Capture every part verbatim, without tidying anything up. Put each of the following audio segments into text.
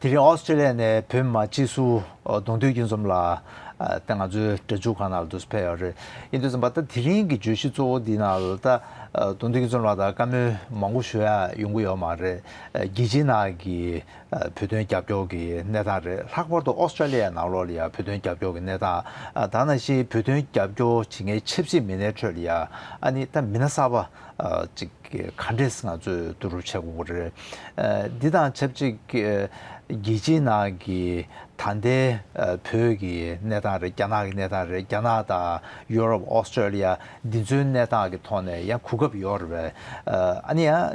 དེ་རིང་ཨོ་སི་ཀྲི་ལི་ཡ་ནས་བོད་མི་མང་སྤྱི་ཟུར་གདོང་ཐུག་སྐྱིད་འཛོམས་ལགས་ད་ང་ཚོའི་སྒྲ་འཇུག་ཁང་ནང་ལ་འདུག་སེ་ཕེབས་ཡོད་རེད། ཡིན་དུས་ཙམ་པ་ད་དེ་རིང་གི་བརྗོད་གཞི་གཙོ་བོ་འདི་ནང་ལ་ད་གདོང་ཐུག་སྐྱིད་འཛོམས་ལགས་དང་བཀའ་མོལ་མང་པོ་ཞུ་ཡ་ཡོང་གི་ཡོད་མ་རེད། རྒྱལ་སྤྱིའི་ནང་གི་བོད་དོན་རྒྱབ་སྐྱོར་གྱི་གནས་སྟངས་རེད། ལྷག་པར་དུ་ཨོ་སི་ཀྲི་ལི་ཡ་ནང་ལོགས་ལ་ཡ་བོད་དོན་རྒྱབ་སྐྱོར་གྱི་གནས་སྟངས་ད་ནང་བཞིན་བོད་དོན་རྒྱབ་སྐྱོར་བྱེད་མཁན་ཆབ་སྲིད་མི་སྣའི་ཁྲོད་ལ་ཡ་ཨ་ནི་ད་མི་སྣ་གསར་པ་ཅིག་ག་འདྲས་ང་ཚོས་བསྡུ་རུབ་བྱེད་དགོས་ཀྱི་རེད། འདི་དང་ཆབས་ཅིག་རྒྱལ་སྤྱིའི་ནང་གི་ད་ལྟའི་བོད་ཀྱི་གནས་སྟངས་རེད། རྒྱ་ནག་གི་གནས་སྟངས་རེད། རྒྱ་ནག་དང་ཡོ་རོབ་ཨོ་སི་ཀྲི་ལི་ཡ་འདི་ཚོའི་གནས་སྟངས་ཀྱི་ཐོག་ནས་ཡང་གོ་སྐབས་ཡོད་རེད་པས། ཨ་ནི་ཡང་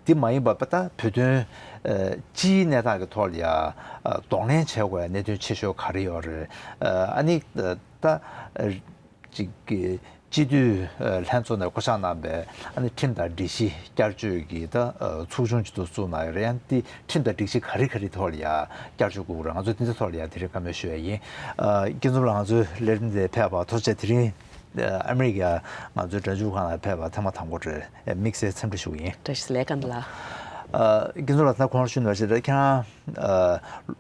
འདི་མ་ཡིན་པ་ད་བོད་དོན་སྤྱིའི་གནས་སྟངས་ཀྱི་ཐོག་ལ་ཡང་གདོང་ལེན་བྱེད་དགོས་གནད་དོན་ཆེ་ཤོས་ག་རེ་ཡོད་རེད། ཨ་ནི་ད། ཅིག་གི་སྤྱི་འཐུས་ལྷན་ཚོགས་ནས་བསྐོ་གཞག་གནང་བའི་ཨ་ནི་ཁྲིམས་དང་སྒྲིག་གཞི་བསྐྱར་བཅོས་ཀྱི་ད་ཚོགས་ཆུང་ཅིག་ཏུ་བཙུགས་གནང་ཡོད་རེད། ཡང་དེ་ཁྲིམས་དང་སྒྲིག་གཞི་ག་རེ་ག་རེ་ཐོག་ལ་ཡ་བསྐྱར་བཅོས་དགོས་རེད། ང་ཚོ་དེ་ཚོའི་ཐོག་ལ་ཡ་དེ་རིང་བཀའ་མོལ་ཞུ་ཡ་ཡིན། སྐྱིད་འཛོམས་ལགས་ང་ཚོའི་ལས་རིམ་དེ་ཕེབས་པ་ཐུགས་རྗེ་ཆེ། དེ་རིང་ཨ་མི་རི་ཀ་ང་ཚོའི་སྒྲ་འཇུག་ཁང་ལ་ཕེབས་པ་ཐེངས་མ་དང་པོ་རེད། དམིགས་བསལ་འཚམས་འདྲི་ཞུ་གི་ཡིན། བཀྲ་ཤིས་བདེ་ལེགས། སྐྱིད་འཛོམས་ལགས་ད་གོང་ལ་ཞུས་ནང་བཞིན་རེད། ཁྱེད་རང་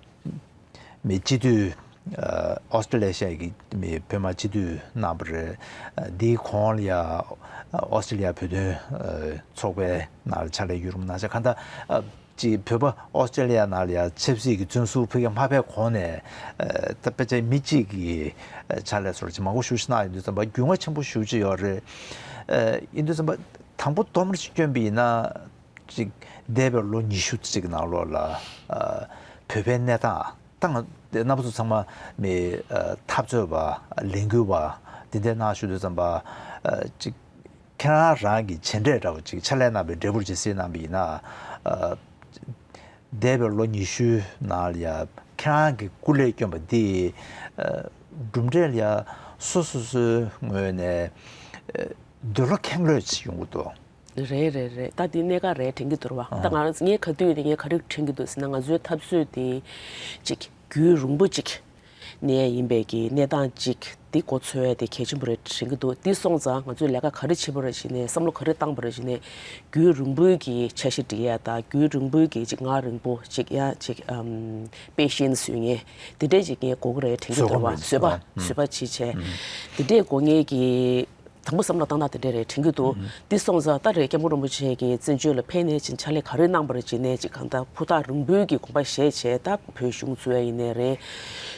མི་སྤྱི་འཐུས་ཨོ་སི་ཀྲི་ལི་ཡ་གི་མི་བོད་མི་སྤྱི་འཐུས་གནང་བ་རེད། འདིའི་གོང་ལ་ཡ་ཨོ་སི་ཀྲི་ལི་ཡ་བོད་དོན་ཚོགས་པའི་ནང་ལ་ཕྱག་ལས་ཡུན་རིང་གནང་བྱས་གང་ལྟར་ཅིག་བོད་པ་ཨོ་སི་ཀྲི་ལི་ཡ་ནང་ལ་ཡ་ཆབ་སྲིད་ཀྱི་བཙོན་ཟུར་ཕ་གིར་མ་ཕེབས་གོང་ནས་ད་དཔེ་ཆ་མི་གཅིག་གིས་ཕྱག་ལས་སོར་ཅིག་མང་པོ་ཞེ་པོ་ཅིག་གནང་ཡོད་དུས་ཙམ་པ་རྒྱུས་མངའ་ཆེན་པོ་ཞེ་པོ་ཅིག་ཡོད་རེད། ཡིན་དུས་ཙམ་པ་དང་པོ་སྡོམ་རེ་ཅིག་བསྐྱོན་པ་ཡིན་ན། ཅིག་འདས་པའི་ལོ་ཉི་ཤུ་ཅིག་ནང་ལོགས་ལ་ཨ་བོད་པའི་གནས་སྟངས་ད་ང་རྣམ་པ་ཚོ་ཚང་མ་མི་ཨ་འཐབ་རྩོད་པ་ལས་འགུལ་བ་འདི་འདྲའི་ནང་ཞུགས་དུས་ཙམ་པ་ཨ་ཅིག་ཁྱེད་རང་རང་གི་བྱས་འབྲས་འདྲ་བོ་ཅིག་ཕྱག་ལས་གནང་བའི་འབྲས་བུར་ཅིག་གཟིགས་གནང་བ་ཡིན་ན། ཨ་འདས་པའི་ལོ་ཉི་ཤུ་ནང་ལ་ཡ་ཁྱེད་རང་གི་སྐུ་ལས་བསྐྱོན་པ་འདི་ཨ་གྲུབ་འབྲས་ལ་ཡ་སོ་སོ་སོའི་ངོས་ནས་ཨ་འདོད་བློ་ཁེངས་ལོས་ཅིག་ཡོང་གི་འདུག་རེད་རེད་རེད། ད་འདི་གནད་འགག་རེད་དྲན་གྱི་འདུག་ར་བ། ད་ང་རང་ངས་ག་དུས་ནས་ངས་ག་རེ་དྲན་གྱི་འདུག་ཟེར་ན། ང་ཚོའི་འཐབ་རྩོད་དེ་ཅིག་རྒྱུན་རིང་པོ་ཅིག་ནས་ཡིན་པའི་གི་གནས་སྟངས་ཅིག་འདི་མགོ་ཚོས་ཡ་དེ་གལ་ཆེན་པོ་རེད་དྲན་གྱི་འདུག་འདི་སོང་ཙང་ང་ཚོས་ལས་ཀ་ག་རེ་བྱེད་པ་རེད་ཟེར་ནས་བསམ་བློ་ག་རེ་བཏང་པ་རེད་ཟེར་ནས། རྒྱུན་རིང་པོའི་གི་འཆར་གཞི་སྒྲིག་ཡ་དང་རྒྱུན་རིང་པོའི་གི་ཅིག་ངར་རིང་པོ་ཅིག་ཡ་ཅིག་ཨམ་པེ་ཤེན་སི་ཡོད་མཁན་དེ་འདྲས་ཅིག་ངས་དགོས་ཀྱི་རེད་དྲན་གྱི་འདུག་ར་བ། བཟོད་པ་བཟོད་པ་བྱེད་བྱས་དེ་འདྲས་དགོས་མཁན་གི། དང་པོ་བསམ་བློ་བཏང་སྟངས་དེ་འདྲས་རེད་དྲན་གྱི་འདུག་འདི་སོང་ཙང་ད་རེས་སྐྱབས་མགོན་རིན་པོ་ཆེ་གི་བཙན་བྱོལ་ལ་ཕེབས་ནས་ཕྱིན་ཕྱག་ལས་ག་རེ་གནང་བ་རེད་ཅེས་ནས་ཅིག་གང་ལྟར་ཕུ་ཐག་རིང་པོའི་གི་དགོངས་པ་བཞེས་བྱས། ད་བོད་གཞུང་གཙོས་ཡ་ཡིན་ནའི་རེད།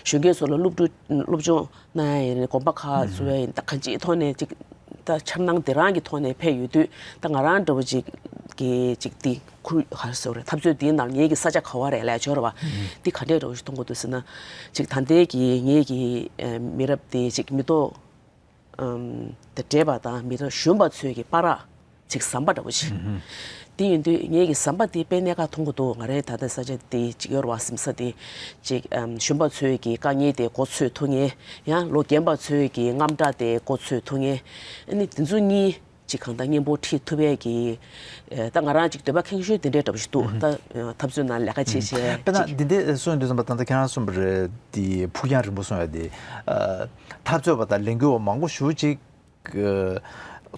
གཞོན་སྐྱེས་ཚོ་ལ་སློབ་ཕྲུག་སློབ་སྦྱོང་གནང་ཡ་ཡིན་ནའི་དགོན་པ་ཁག་གཙོས་ཡ་ཡིན། ད་གང་ཅིའི་ཐོག་ནས་ཅིག་ད་འཆར་སྣང་དེ་རང་གི་ཐོག་ནས་ཕེབས་ཡོད་དུས། ད་ང་རང་འདྲ་བོ་ཅིག་གི་ཅིག་འདི་ཁུར་ག་རེ་ཟེར་དགོས་རེད། འཐབ་རྩོད་འདིའི་ནང་ངེད་ཀྱི་ས་ཆ་ག་བ་རེད་ལབ་ཡ་ཡོད་རེད་བ། འདི་ག་འདྲས་འདྲ་བོ་ཞིག་མཐོང་གི་འདུག་ཟེར་ན། ཅིག་ད་ལྟའི་གི་ངེད་ཀྱི་མི་རབས་དེ་ཅིག་མི་ཐོག་ཨམ། དེ་བགྲེས་པ་དང་མི་ཐོག་གཞོན་པ་ཚོའི་གི་བར་ཅིག་ཟམ་པ་འདྲ་བོ་ཅིག་དེ་ཡིན་དུས་ངེད་ཀྱི་ཟམ་པ་དེ་དཔེ་གནད་འགག་མཐོང་གི་འདུག་ང་རའི་ད་ལྟ་ས་ཆ་དེ་ཅིག་ཡོད་རེད་བ། གཟིམ་ས་དེ་ཅིག་ཨམ། གཞོན་པ་ཚོའི་གི་དཀའ་ངལ་དེ་མགོ་ཚོས་ཐུབ་མཁན། ཡང་ལོ་རྒན་པ་ཚོའི་གི་དངངས་སྐྲག་དེ་མགོ་ཚོས་ཐུབ་མཁན། ཨ་ནི་དེ་ཚོ་གཉིས་ཅིག་གང་ལྟར་གཉེན་པོ་ཁྲིད་ཐུབ་པའི་གི། ཨེ། ད་ང་རང་ཅིག་འདོད་པ་ཁེངས་ཤོས་དེ་འདྲའི་འདྲ་བོ་ཞིག་འདུག་ད་འཐབ་རྩོད་ནང་ལས་ཀ་བྱེད་བྱས་དཔེར་ན་ཅིག་འདི་འདྲའི་གསུངས་ཡོང་དུས་ཙམ་པ་ད་ལྟ་ཁྱེད་རང་གསུངས་པ་རེད། དེ་ཕུགས་རྒྱང་རིང་པོ་གསུངས་ཡ་དེ། ཨ། འཐབ་རྩོད་པ་དང་ལས་འགུལ་བ་མང་པོ་ཞེ་པོ་ཅིག་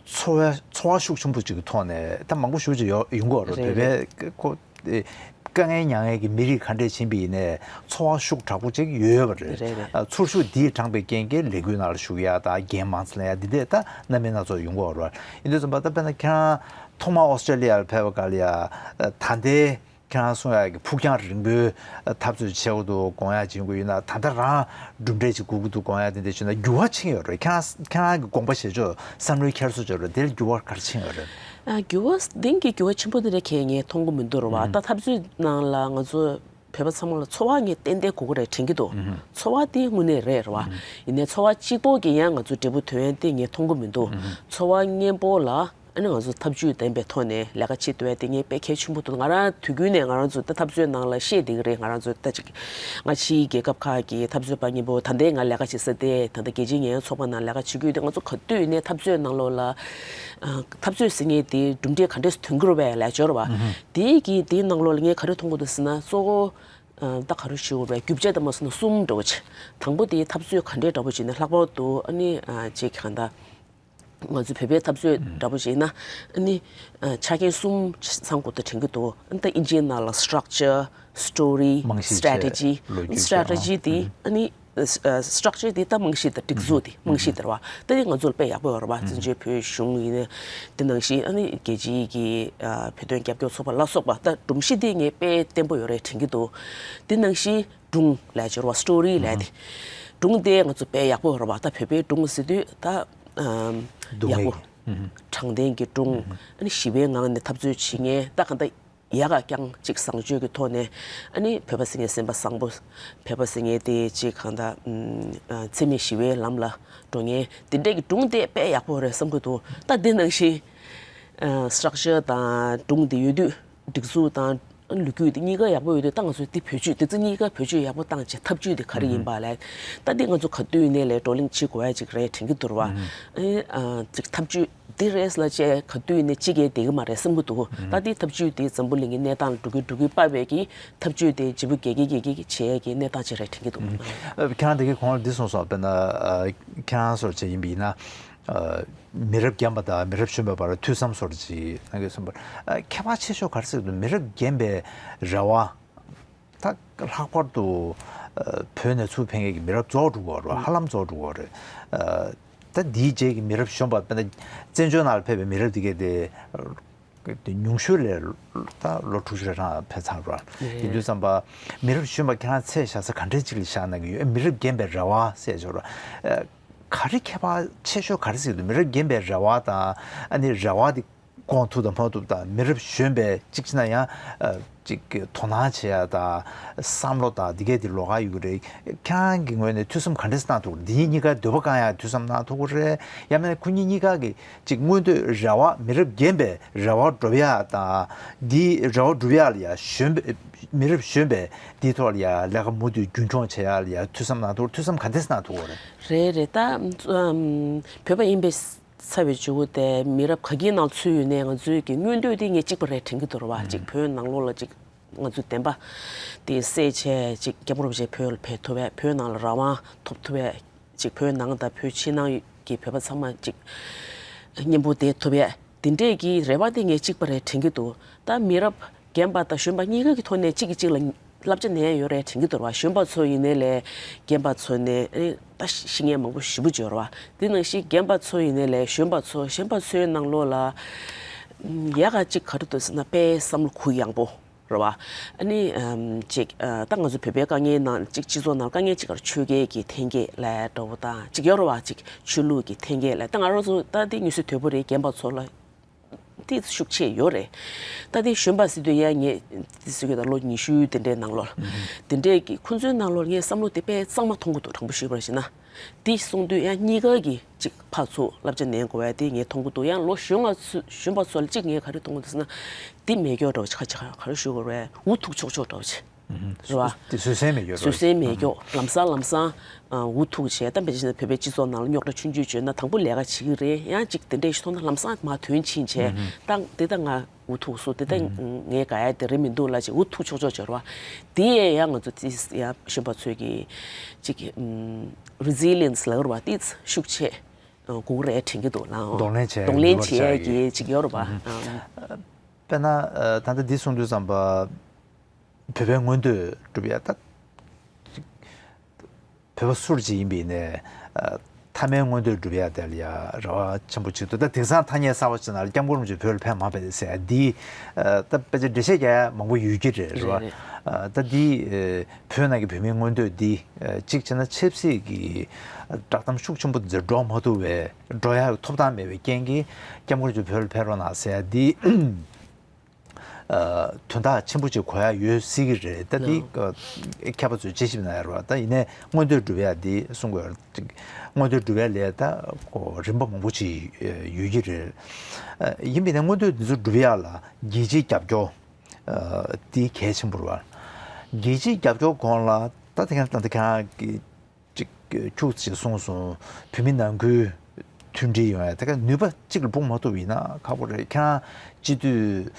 ཚོར་བ་ཚོར་བ་ཤུགས་ཆེན་པོ་ཅིག་གི་ཐོག་ནས་ད་མང་པོ་ཞེ་པོ་ཅིག་ཡོང་ཡོང་གི་ཡོད་རེད། རེད་བོད་པའི་ཁོ་དཀའ་ངལ་མྱངས་མཁན་གྱི་མི་རིགས་ག་འདྲས་ཕྱིན་པ་ཡིན་ནའི་ཚོར་བ་ཤུགས་དྲག་པོ་ཅིག་ཡོད་པ་རེད། རེད་རེད། ཨ། ཚོར་ཤུགས་འདིས་དྲངས་པའི་རྐྱེན་གྱིས་ལས་འགུལ་ནང་ལ་ཞུགས་ཡ་དང་འགན་མང་ཙམ་ལེན་ཡ་འདི་འདྲས་ད་རྣམ་པ་སྣ་ཚོགས་ཡོང་གི་ཡོད་རེད། ཡིན་དུས་ཙམ་པ་ད་དཔེར་ན་ཁྱེད་རང་ཐོག་མར་ཨོ་སི་ཀྲི་ལི་ཡར་ཕེབས་པ་སྒང་ལ་ཡ་ད་ལྟའི་ཁྱེད་རང་གསུང་ཡག་གི་ཕུགས་རྒྱང་རིང་པོའི་འཐབ་རྩོད་བྱེད་དགོས་འདུག་དགོངས་ཡག་བྱེད་དགོས་ཡོད་ན། ད་ལྟ་རང་གྲུབ་འབྲས་ཅིག་དགོས་ཀྱི་འདུག་དགོངས་ཡག་དེ་འདྲ་བྱུང་ན་འགྱུར་བ་ཕྱིན་ཡོད་རེད། ཁྱེད་རང་ཁྱེད་རང་གི་དགོངས་པ་བཞེས་ཕྱོགས་བསམ་བློའི་འཁྱེར་སོ་བྱས་རེད། དེར་འགྱུར་བ་ག་རེ་ཕྱིན་ཡོད་རེད། ཨ། འགྱུར་བ་དེང་གི་འགྱུར་བ་ཆེན་པོ་དེ་འདྲ་གང་ངས་མཐོང་གི་མི་འདུག་རེད་བ། ད་འཐབ་རྩོད་ནང་ལ་ང་ཚོ་བོད་པ་ཚང་མ་ལ་ཚོར་བ་ངས་ཏན་ཏན་དགོས་ཀྱི་རེད་དྲན་གྱི་འདུག་ཚོར་བ་དེ་དངོས་གནས་རེད་རེད་བ། ཡིན་ནའི་ཚོར་བ་གཅིག་པོ་གིས་ཡང་ང་ཚོ་འབྲས་བུ་ཐོན་ཡ་དེ་ངས་མཐོང་གི་མི་འདུག་ཚོར་བ་མཉམ་པོ་ལ། ཨ་ནི་ང་ཚོ་ཐབས་ཇུས་ལྡན་པའི་ཐོག་ནས་ལས་ཀ་བྱེད་ཐུབ་ཡ་དེ་ངས་དཔེ་གལ་ཆེན་པོ་འདུག་ང་རང་དུས་རྒྱུན་ནས་ང་རང་ཚོ་ད་འཐབ་རྩོད་ནང་ལ་བཤད་བསྡད་ཀྱི་རེད། ང་རང་ཚོ་ད་ཅིག་སྔ་ཕྱིའི་རྒྱལ་ཁབ་ཁག་གི་འཐབ་རྩོད་པ་མཉམ་པོ། ད་ལྟའི་ང་ལས་ཀ་བྱེད་ས་དེ་ད་ལྟ་རྒྱལ་སྤྱིའི་ཉེན་གཡོལ་ཚོགས་པ་ནང་ལས་ཀ་བྱེད་ཀྱི་ཡོད་དུས། ང་ཚོ་ག་དུས་ཡིན་ནའི་འཐབ་རྩོད་ནང་ལོགས་ལ། ཨ། འཐབ་རྩོད་ཟེར་མཁན་དེ་གྲུབ་འབྲས་ག་འདྲས་ཐོན་གྱི་རེད་པས་ལབ་ཡ་ཡོད་རེད་བ། དེ་གི་དེའི་ནང་ལོགས་ལ་ངས་ག་རེ་མཐོང་གི་འདུག་ཟེར་ན། གཙོ་བོ་ཨ་ད་ག་རེ་ཞུ་དགོས་རེད། རྒྱུ་ཆ་དེ་མ་སོང་ན་གསུམ་འདྲ་བོ་ཅིག་དང་པོ་དེ་འཐབ་རྩོད་ག་འདྲས་འདྲ་བོ་བྱས་ནས། ལྷག་པར་དུ་ཨ་ནི་ཨ་ཅིག་གང་ལྟར། ང་ཚོའི་བོད་པའི་འཐབ་རྩོད་འདྲ་པོ་ཞིག་ཡིན་ན། ཨ་ནི་ཨ་ཆ་རྐྱེན་གསུམ་ཚང་དགོས་ད་དྲན་གྱི་འདུག་ཨ་ནི་ད་ཨིན་ཇིའི་ནང་ལ་structure, story, strategy། རྨང་གཞི་བྱས། ལོ་རྒྱུས་བྱས། strategy་དེ་ཨ་ནི་ཨ་structure་དེ་ད་རྨང་གཞི་དང་སྒྲིག་འཛུགས་དེ། རྨང་གཞི་དེ་རེད་བ། ད་དེ་ང་ཚོ་ལ་དཔེ་ཡག་པོ་ཡོད་རེད་བ། བཙན་བྱོལ་བོད་གཞུང་ཡིན་ན་དེ་ནང་བཞིན། ཨ་ནི་རྒྱལ་སྤྱིའི་གི་ཨ་བོད་དོན་རྒྱབ་སྐྱོར་ཚོགས་པ་ལ་སོགས་པ། ད་སྒྲོམ་གཞི་དེ་ངས་དཔེ་བརྟན་པོ་ཡོད་རེད་དྲན་གྱི་འདུག་དེ་ནང་བཞིན་སྒྲུང་ལབ་ཀྱི་ཡོད་རེད་བ། story་ལབ་དེ། སྒྲུང་དེ་ང་ཚོ་དཔེ་ཡག་པོ་ཡོད་རེད་བ། ད་བོད་པའི་སྒྲུང་ཟེར་དུས་ད་ཨམ་སྡུག་ཡག་པོ། བསྔལ་གྱི། ཨུ་ཧུམ། དྲང་བདེན་གྱི་སྒྲུང་། ཨུ་ཧུམ། ཨ་ནི་ཞི་བའི་ངང་ནས་འཐབ་རྩོད་བྱེད་མཁན། ད་གང་ལྟར་ཡག་ག་རྐྱང་ཅིག་བཟང་སྤྱོད་ཀྱི་ཐོག་ནས། ཨ་ནི་བོད་པ་ཟེར་མཁན་སེམས་པ་བཟང་པོ། བོད་པ་ཟེར་མཁན་དེ་ཅིག་གང་ལྟར་ཨམ་ཨ་འཚེ་མེད་ཞི་བའི་ལམ་ལ་འགྲོ་མཁན་དེ་འདྲས་ཀྱི་སྒྲུང་དེ་དཔེ་ཡག་པོ་རེད་བསམ་གྱི་འདུག་ད་དེ་ནང་བཞིན་ཨ་structure་དང་སྒྲུང་དེ་ཡོད་དུས། སྒྲིག་འཛུགས་དང་ལོ་རྒྱུས་དེ་གཉིས་ཀ་ཡག་པོ་ཡོད་དུས། ད་ང་ཚོས་དེ་བེད་སྤྱོད། དེ་ཚོ་གཉིས་ཀ་བེད་སྤྱོད་ཡག་པོ་བཏང་བྱས་ཐབས་ཇུས་དེ་ག་རེ་ཡིན་པ་ལ། ད་དེ་ང་ཚོ་ག་དུས་ནས་ལས་བགྲོ་གླེང་བྱེད་དགོས་ཡ་ཅིག་རེད་དྲན་གྱི་འདུག་ར་བ། ཨ་ནི་ཨ་ཅིག་ཐབས་ཇུས་དེ་རེད་ལབ་བྱས་ག་དུས་ནས་ཅིག་གས་བསྡད་ཀྱི་མ་རེད་བསམ་གྱི་འདུག་ད་དེ་ཐབས་ཇུས་དེ་འཛམ་བུ་གླིང་གི་གནས་སྟངས་ལ་འགྲོ་གི་འགྲོ་གི་དཔག་པའི་གི་ཐབས་ཇུས་དེ་ལྗིད་པོ་རྒྱག་གི་རྒྱག་གི་བྱེད་ཡ་གི་གནས་སྟངས་ཅིག་རེད་དྲན་གྱི་འདུག་ཨ། ཁྱེད་རང་དེ་གའི་གོང་ལ་འདི་གསུངས་སོང་། དཔེར་ན་ཨ་ཁྱེད་རང་སོར་བྱས་ཡིན་པ་ཡིན་ན། ཨ་མི་རབས་རྒན་པ་དང་མི་རབས་གཞོན་པའི་བར་མཐུན་མཚམས་སོར་ཅིག་གནང་གི་གསུངས་པར། ཨ་ཁྱད་པར་ཆེ་ཤོས་ག་རེ་ཟེར་གྱི་འདུག་མི་རབས་རྒན་པའི་རེ་བ། ད་ལྷག་པར་དུ་ཨ་བོད་ནས་ཚུར་ཕེབས་མཁན་གྱི་མི་རབས་རྫོགས་འགྲོ་གི་ཡོད་རེད་བ། ཧ་ལམ་རྫོགས་འགྲོ་གི་ཡོད་རེད། ཨ་ད་འདིའི་རྗེས་ཀྱི་མི་རབས་གཞོན་པ། དཔེར་ན་བཙན་བྱོལ་ནང་ལ་ཕེབས་པའི་མི་རབས་འདི་གས་དེ། དེ་ཉུང་ཤོས་ལ་ད་ལོ་དྲུག་ཅུ་རེ་གྲངས་ཕེབས་ཚར་བ་རེད། ཡིན་དུས་ཙམ་པ་མི་རབས་གཞོན་པ་ཁྱེད་རང་ཚད་བཞག་ས་ག་འདྲའི་ཅིག་ལ་བཞག་གནང་གི་ཡོད། མི་རབས་རྒན་པའི་རེ་བ་ཟེར་ཆོག་ར། ཨ་ག་རེ་ཁྱད་པར་ཆེ་ཤོས་ག་རེ་ཟེར་གྱི་འདུག་མི་རབས་རྒན་པའི་རེ་བ་དང་། ཨ་ནི་རེ་བ་དེ་སྐོང་ཐུབ་དང་མ་ཐུབ་དང་། མི་རབས་གཞོན་པའི་ཅིག་བྱས་ན་ཡང་ཨ་ཅིག་དོ་སྣང་བྱེད་ཡ་དང་བསམ་བློ་དང་འདི་གས་དེ་ལོགས་ཀ་ཡོད་ཀྱི་རེད། ཁྱེད་རང་གི་ངོས་ནས་ཐུགས་བསམ་ག་འདྲས་གནང་ཐུབ་ཀྱི་རེད། འདི་གཉིས་ཀའི་འདོད་པ་བསྐང་ཡ་ཐུགས་བསམ་གནང་ཐུབ་ཀྱི་རེད། ཡང་མིན་ན་ཁོ་གཉིས་གཉིས་ཀ་གི་ཅིག་མངོན་འདོད་རེ་བ། མི་རབས་རྒན་པའི་རེ་བ་སྒྲུབ་ཡ་དང་། འདིའི་རེ་བ་སྒྲུབ་ཡ་ལ་ཡ་གཞོན་པའི་མི་རབས་གཞོན་པས་འདིའི་ཐོག་ལ་ཡ་ལས་ཀ་མུ་མཐུད་རྒྱུན་འཁྱོངས་བྱེད་ཡ་ལ་ཡ་ཐུགས་བསམ་གནང་ཐུབ། ཐུགས་བསམ་ག་འདྲས་གནང་ཐུབ་ཀྱི་རེད། རེད་རེད། ད་ཨམ་བོད་པ་ཡིན་པའི་ཚ་བའི་ཇུ་གུ་དེ་མི་རབས་ག་གི་ནང་ཚུད་ཡོད་ནའི་ང་ཚོའི་གི་མངོན་འདོད་དེ་ངས་གཅིག་པ་རེད་དྲན་གྱི་འདུག་ར་བ། ཅིག་བོད་ནང་ལོགས་ལ་ཅིག་ང་ཚོའི་བདེན་པ་དེ་གསལ་བྱས་ཅིག་སྐྱབས་མགོན་རིན་པོ་ཆེ་བོད་ལ་ཕེབས་ཐུབ་པས། བོད་ནང་ལ་རང་དབང་ཐོབ་ཐུབ་པས། ཅིག་བོད་ནང་དང་བོད་ཕྱི་ནང་གི་བོད་པ་ཚང་མ་ཅིག་མཉམ་པོ་བསྡད་ཐུབ་པས། དེ་འདྲས་ཀྱི་རེ་བ་དེ་ངས་གཅིག་པ་རེད་དྲན་གྱི་འདུག་ད་མི་རབས་རྒན་པ་དང་གཞོན་པ་གཉིས་ཀ་གི་ཐོག་ནས་གཅིག་གིས་གཅིག་ལ་བསླབ་བྱ་ལེན་ཡ་ཡོད་རེད་དྲན་གྱི་འདུག་ར་བ། གཞོན་པ་ཚོ་ཡིན་ནའི་ལས་རྒན་པ་ཚོ་ནས་ཨེ་ད་ཤེས་མཁན་མང་པོ་ཞེ་པོ་ཅིག་ཡོད་རེད་བ། དེ་ནང་བཞིན་རྒན་པ་ཚོ་ཡིན་ནའི་ལས་གཞོན་པ་ཚོ། གཞོན་པ་ཚོའི་ནང་ལོགས་ལ་ཡག་ག་ཅིག་ག་རེ་འདུག་ཟེར་ན། དཔེ་བསམ་བློ་གུ་ཡངས་པོ་རེད་བ། ཨ་ནི་ཨམ་ཅིག་ཨ་ད་ང་ཚོ་བོད་པའི་དཀའ་ངལ་ནང་ཅིག་སྤྱི་ཚོགས་ནང་དཀའ་ངལ་ཅིག་ག་རེ། ཆོས་རྒྱལ་གྱི་འཐེན་འཁྱེར་ལབ་འདྲ་བོ་དང་ཅིག་ཡོད་རེད་བ། ཅིག་ཆོས་ལུགས་ཀྱི་འཐེན་འཁྱེར་ལབ། ད་ང་རང་ཚོ་ད་དེ་མངོན་གསལ་དོད་པོ་རེད། རྒན་པ་ཚོ་ལ་དེ་ཤུགས་ཆེ་ཡོད་རེད། ད་དེ་གཞོན་པ་ཟེར་དུས་ཡ་ངས་དེ་ཟེར་གྱི་ད་ལོ་ཉི་ཤུ་དེ་འདྲའི་ནང་ལོགས་ལ། དེ་འདྲའི་གི་ཁོང་ཚོའི་ནང་ལོགས་ལ་ངས་བསམ་བློ་དེ་དཔེ་གཙང་མ་མཐོང་གི་འདུག་དྲང་པོ་ཞུས་པར་བྱས་ན། དེ་གསུངས་དུས་ཡང་གཉིས་ཀ་གིས་ཅིག་ཕར་ཚུར་བསླབ་བྱ་ལེན་དགོས་པ་དེ་ངས་མཐོང་གི་འདུག་ཡང་ལོ་གཞོན་ང་ཚོ་གཞོན་པ་ཚོ་ལ་ཅིག་ངས་ག་རེ་མཐོང་གི་འདུག་ཟེར་ན། དེ་མེད་སྐྱོ་འདྲ་བོ་ཅིག་ག་ཅིག་ག་རེ་ཞུ་དགོས་རེད། འུ་ཐུག་ཆོག་ཆོག་འདྲ་བོ་ཅིག་རེད་བ། དེ་བཟོད་བསྲན་མེད་སྐྱོ་རེད། བཟོད་བསྲན་མེད་སྐྱོ། ལམ་སང་ལམ་སང་ཨ་འུ་ཐུག་བྱས། ད་དཔེ་ཅིག་བྱས་ན་བོད་པའི་སྤྱི་ཚོགས་ནང་ལ་རྙོག་དྲ་ཆུང་ཆུང་བྱུང་ན་དང་པོ་ལས་ཀ་བྱེད་ཀྱི་རེད། ཡང་ཅིག་དེ་འདྲས་ཞིག་མཐོང་ན་ལམ་སང་མར་དོན་ཕྱིན་བྱས། ད་དེ་ད་ང་འུ་ཐུག་སོང་། དེ་ད་ངས་དགའ་ཡ་དེ་རེད་མི་འདུག་ལབ་བྱས་འུ་ཐུག་ཆོག་ཆོག་བྱས་རེད་བ། དེ་ཡང་ང་ཚོ་ཙི་ཡ་གཞོན་པ་ཚོས་ཀྱི་ཅིག་ཨམ་resilience་ལབ་རེད་བ། དེ་ཤུགས་ཆེ་དགོས་རེད་དྲན་གྱི་འདུག་ལ། གདོང་ལེན་བྱས། གདོང་ལེན་ཡོད་པར་བྱས་བྱ་ཡི་ཀྱི་ཅིག་ཡོད་རེད་བ། ཨམ། དཔེར་ན་ཨ་ད་ལྟ་འདི་གསུང་དུས་ཙམ་པ། བོད་པའི་མངོན་འདོད་སྒྲུབ་ཡ་ད། བོད་པ་སུ་ཅིག་ཡིན་པ་ཡིན་ནའི་ཨ་མཐའ་མའི་མངོན་འདོད་སྒྲུབ་ཡ་དེ་ལ་ཡ་རེ་བ་ཆེན་པོ་ཅིག་འདུག་ད་དེང་སང་ཐ་སྙད་གསར་པ་ཅིག་ནང་ལ་སྐྱབས་མགོན་རིན་པོ་ཆེ་བོད་ལ་ཕེབས་མ་ཕེབས་ཟེར་ཡ་འདི་ཨ་ད་དཔེ་ཆ་འགྲེལ་བཤད་རྒྱག་ཡ་མང་པོ་ཡོད་ཀྱི་རེད། རེད་བ། རེད། ཨ་ད་འདི་ཨ་བོད་ནང་གི་བོད་མིའི་མངོན་འདོད་འདི་ཨ་གཅིག་བྱས་ན་ཆབ་སྲིད་ཀྱི་བསྒྲགས་གཏམ་ཤུགས་ཆེན་པོ་འདི་འགྲོ་མ་ཐུབ་པའི། འགྲོ་ཡ་ཐོབ་ཐང་མེད་པའི་རྐྱེན་གྱིས་སྐྱབས་མགོན་རིན་པོ་ཆེ་བོད་ལ་ཕེབས་རོགས་གནང་ཟེར་ཡ་འདི། ཨ་དོན་དག་ཆེན་པོ་ཅིག་གོ་ཡ་ཡོད་སྲིད་ཀྱི་རེད། ད་འདི་ཨ་མཁས་པ་ཚོས་དཔྱད་ཞིབ་གནང་ཡ་རེད་བ། ད་ཡིན་ནའི་མངོན་འདོད་སྒྲུབ་ཡ་འདི་གསུང་དགོས་རེད། མངོན་འདོད་སྒྲུབ་ཡ་ལས་ད་ཁོ་རིམ་པ་མང་པོ་ཅིག་ཡོད་ཀྱི་རེད། ཨ་ཡིན་པས་ན་མངོན་འདོད་འདི་ཚོ་སྒྲུབ་ཡ་ལ་རྒྱལ་སྤྱིའི་རྒྱབ་སྐྱོར་ཨ་འདི་གལ་ཆེན་པོ་རེད་བ། རྒྱལ་སྤྱིའི་རྒྱབ་སྐྱོར་གོང་ལ་ད་དེ་ག་ད་ལྟ་ཁྱེད་རང་གི་ཅིག་ཁྱུག་ཅིག་གསུངས་སོང་། བོད་མི་ནང་ཁུལ་མཐུན་སྒྲིལ་ཡོང་ཡ་དེ་ག་ནུས་པ་གཅིག་ལ་སྤུངས་མ་ཐུབ་ཡིན་ན་ཁག་པོ་རེད། ཁྱེད་རང་སྤྱི་འཐུས་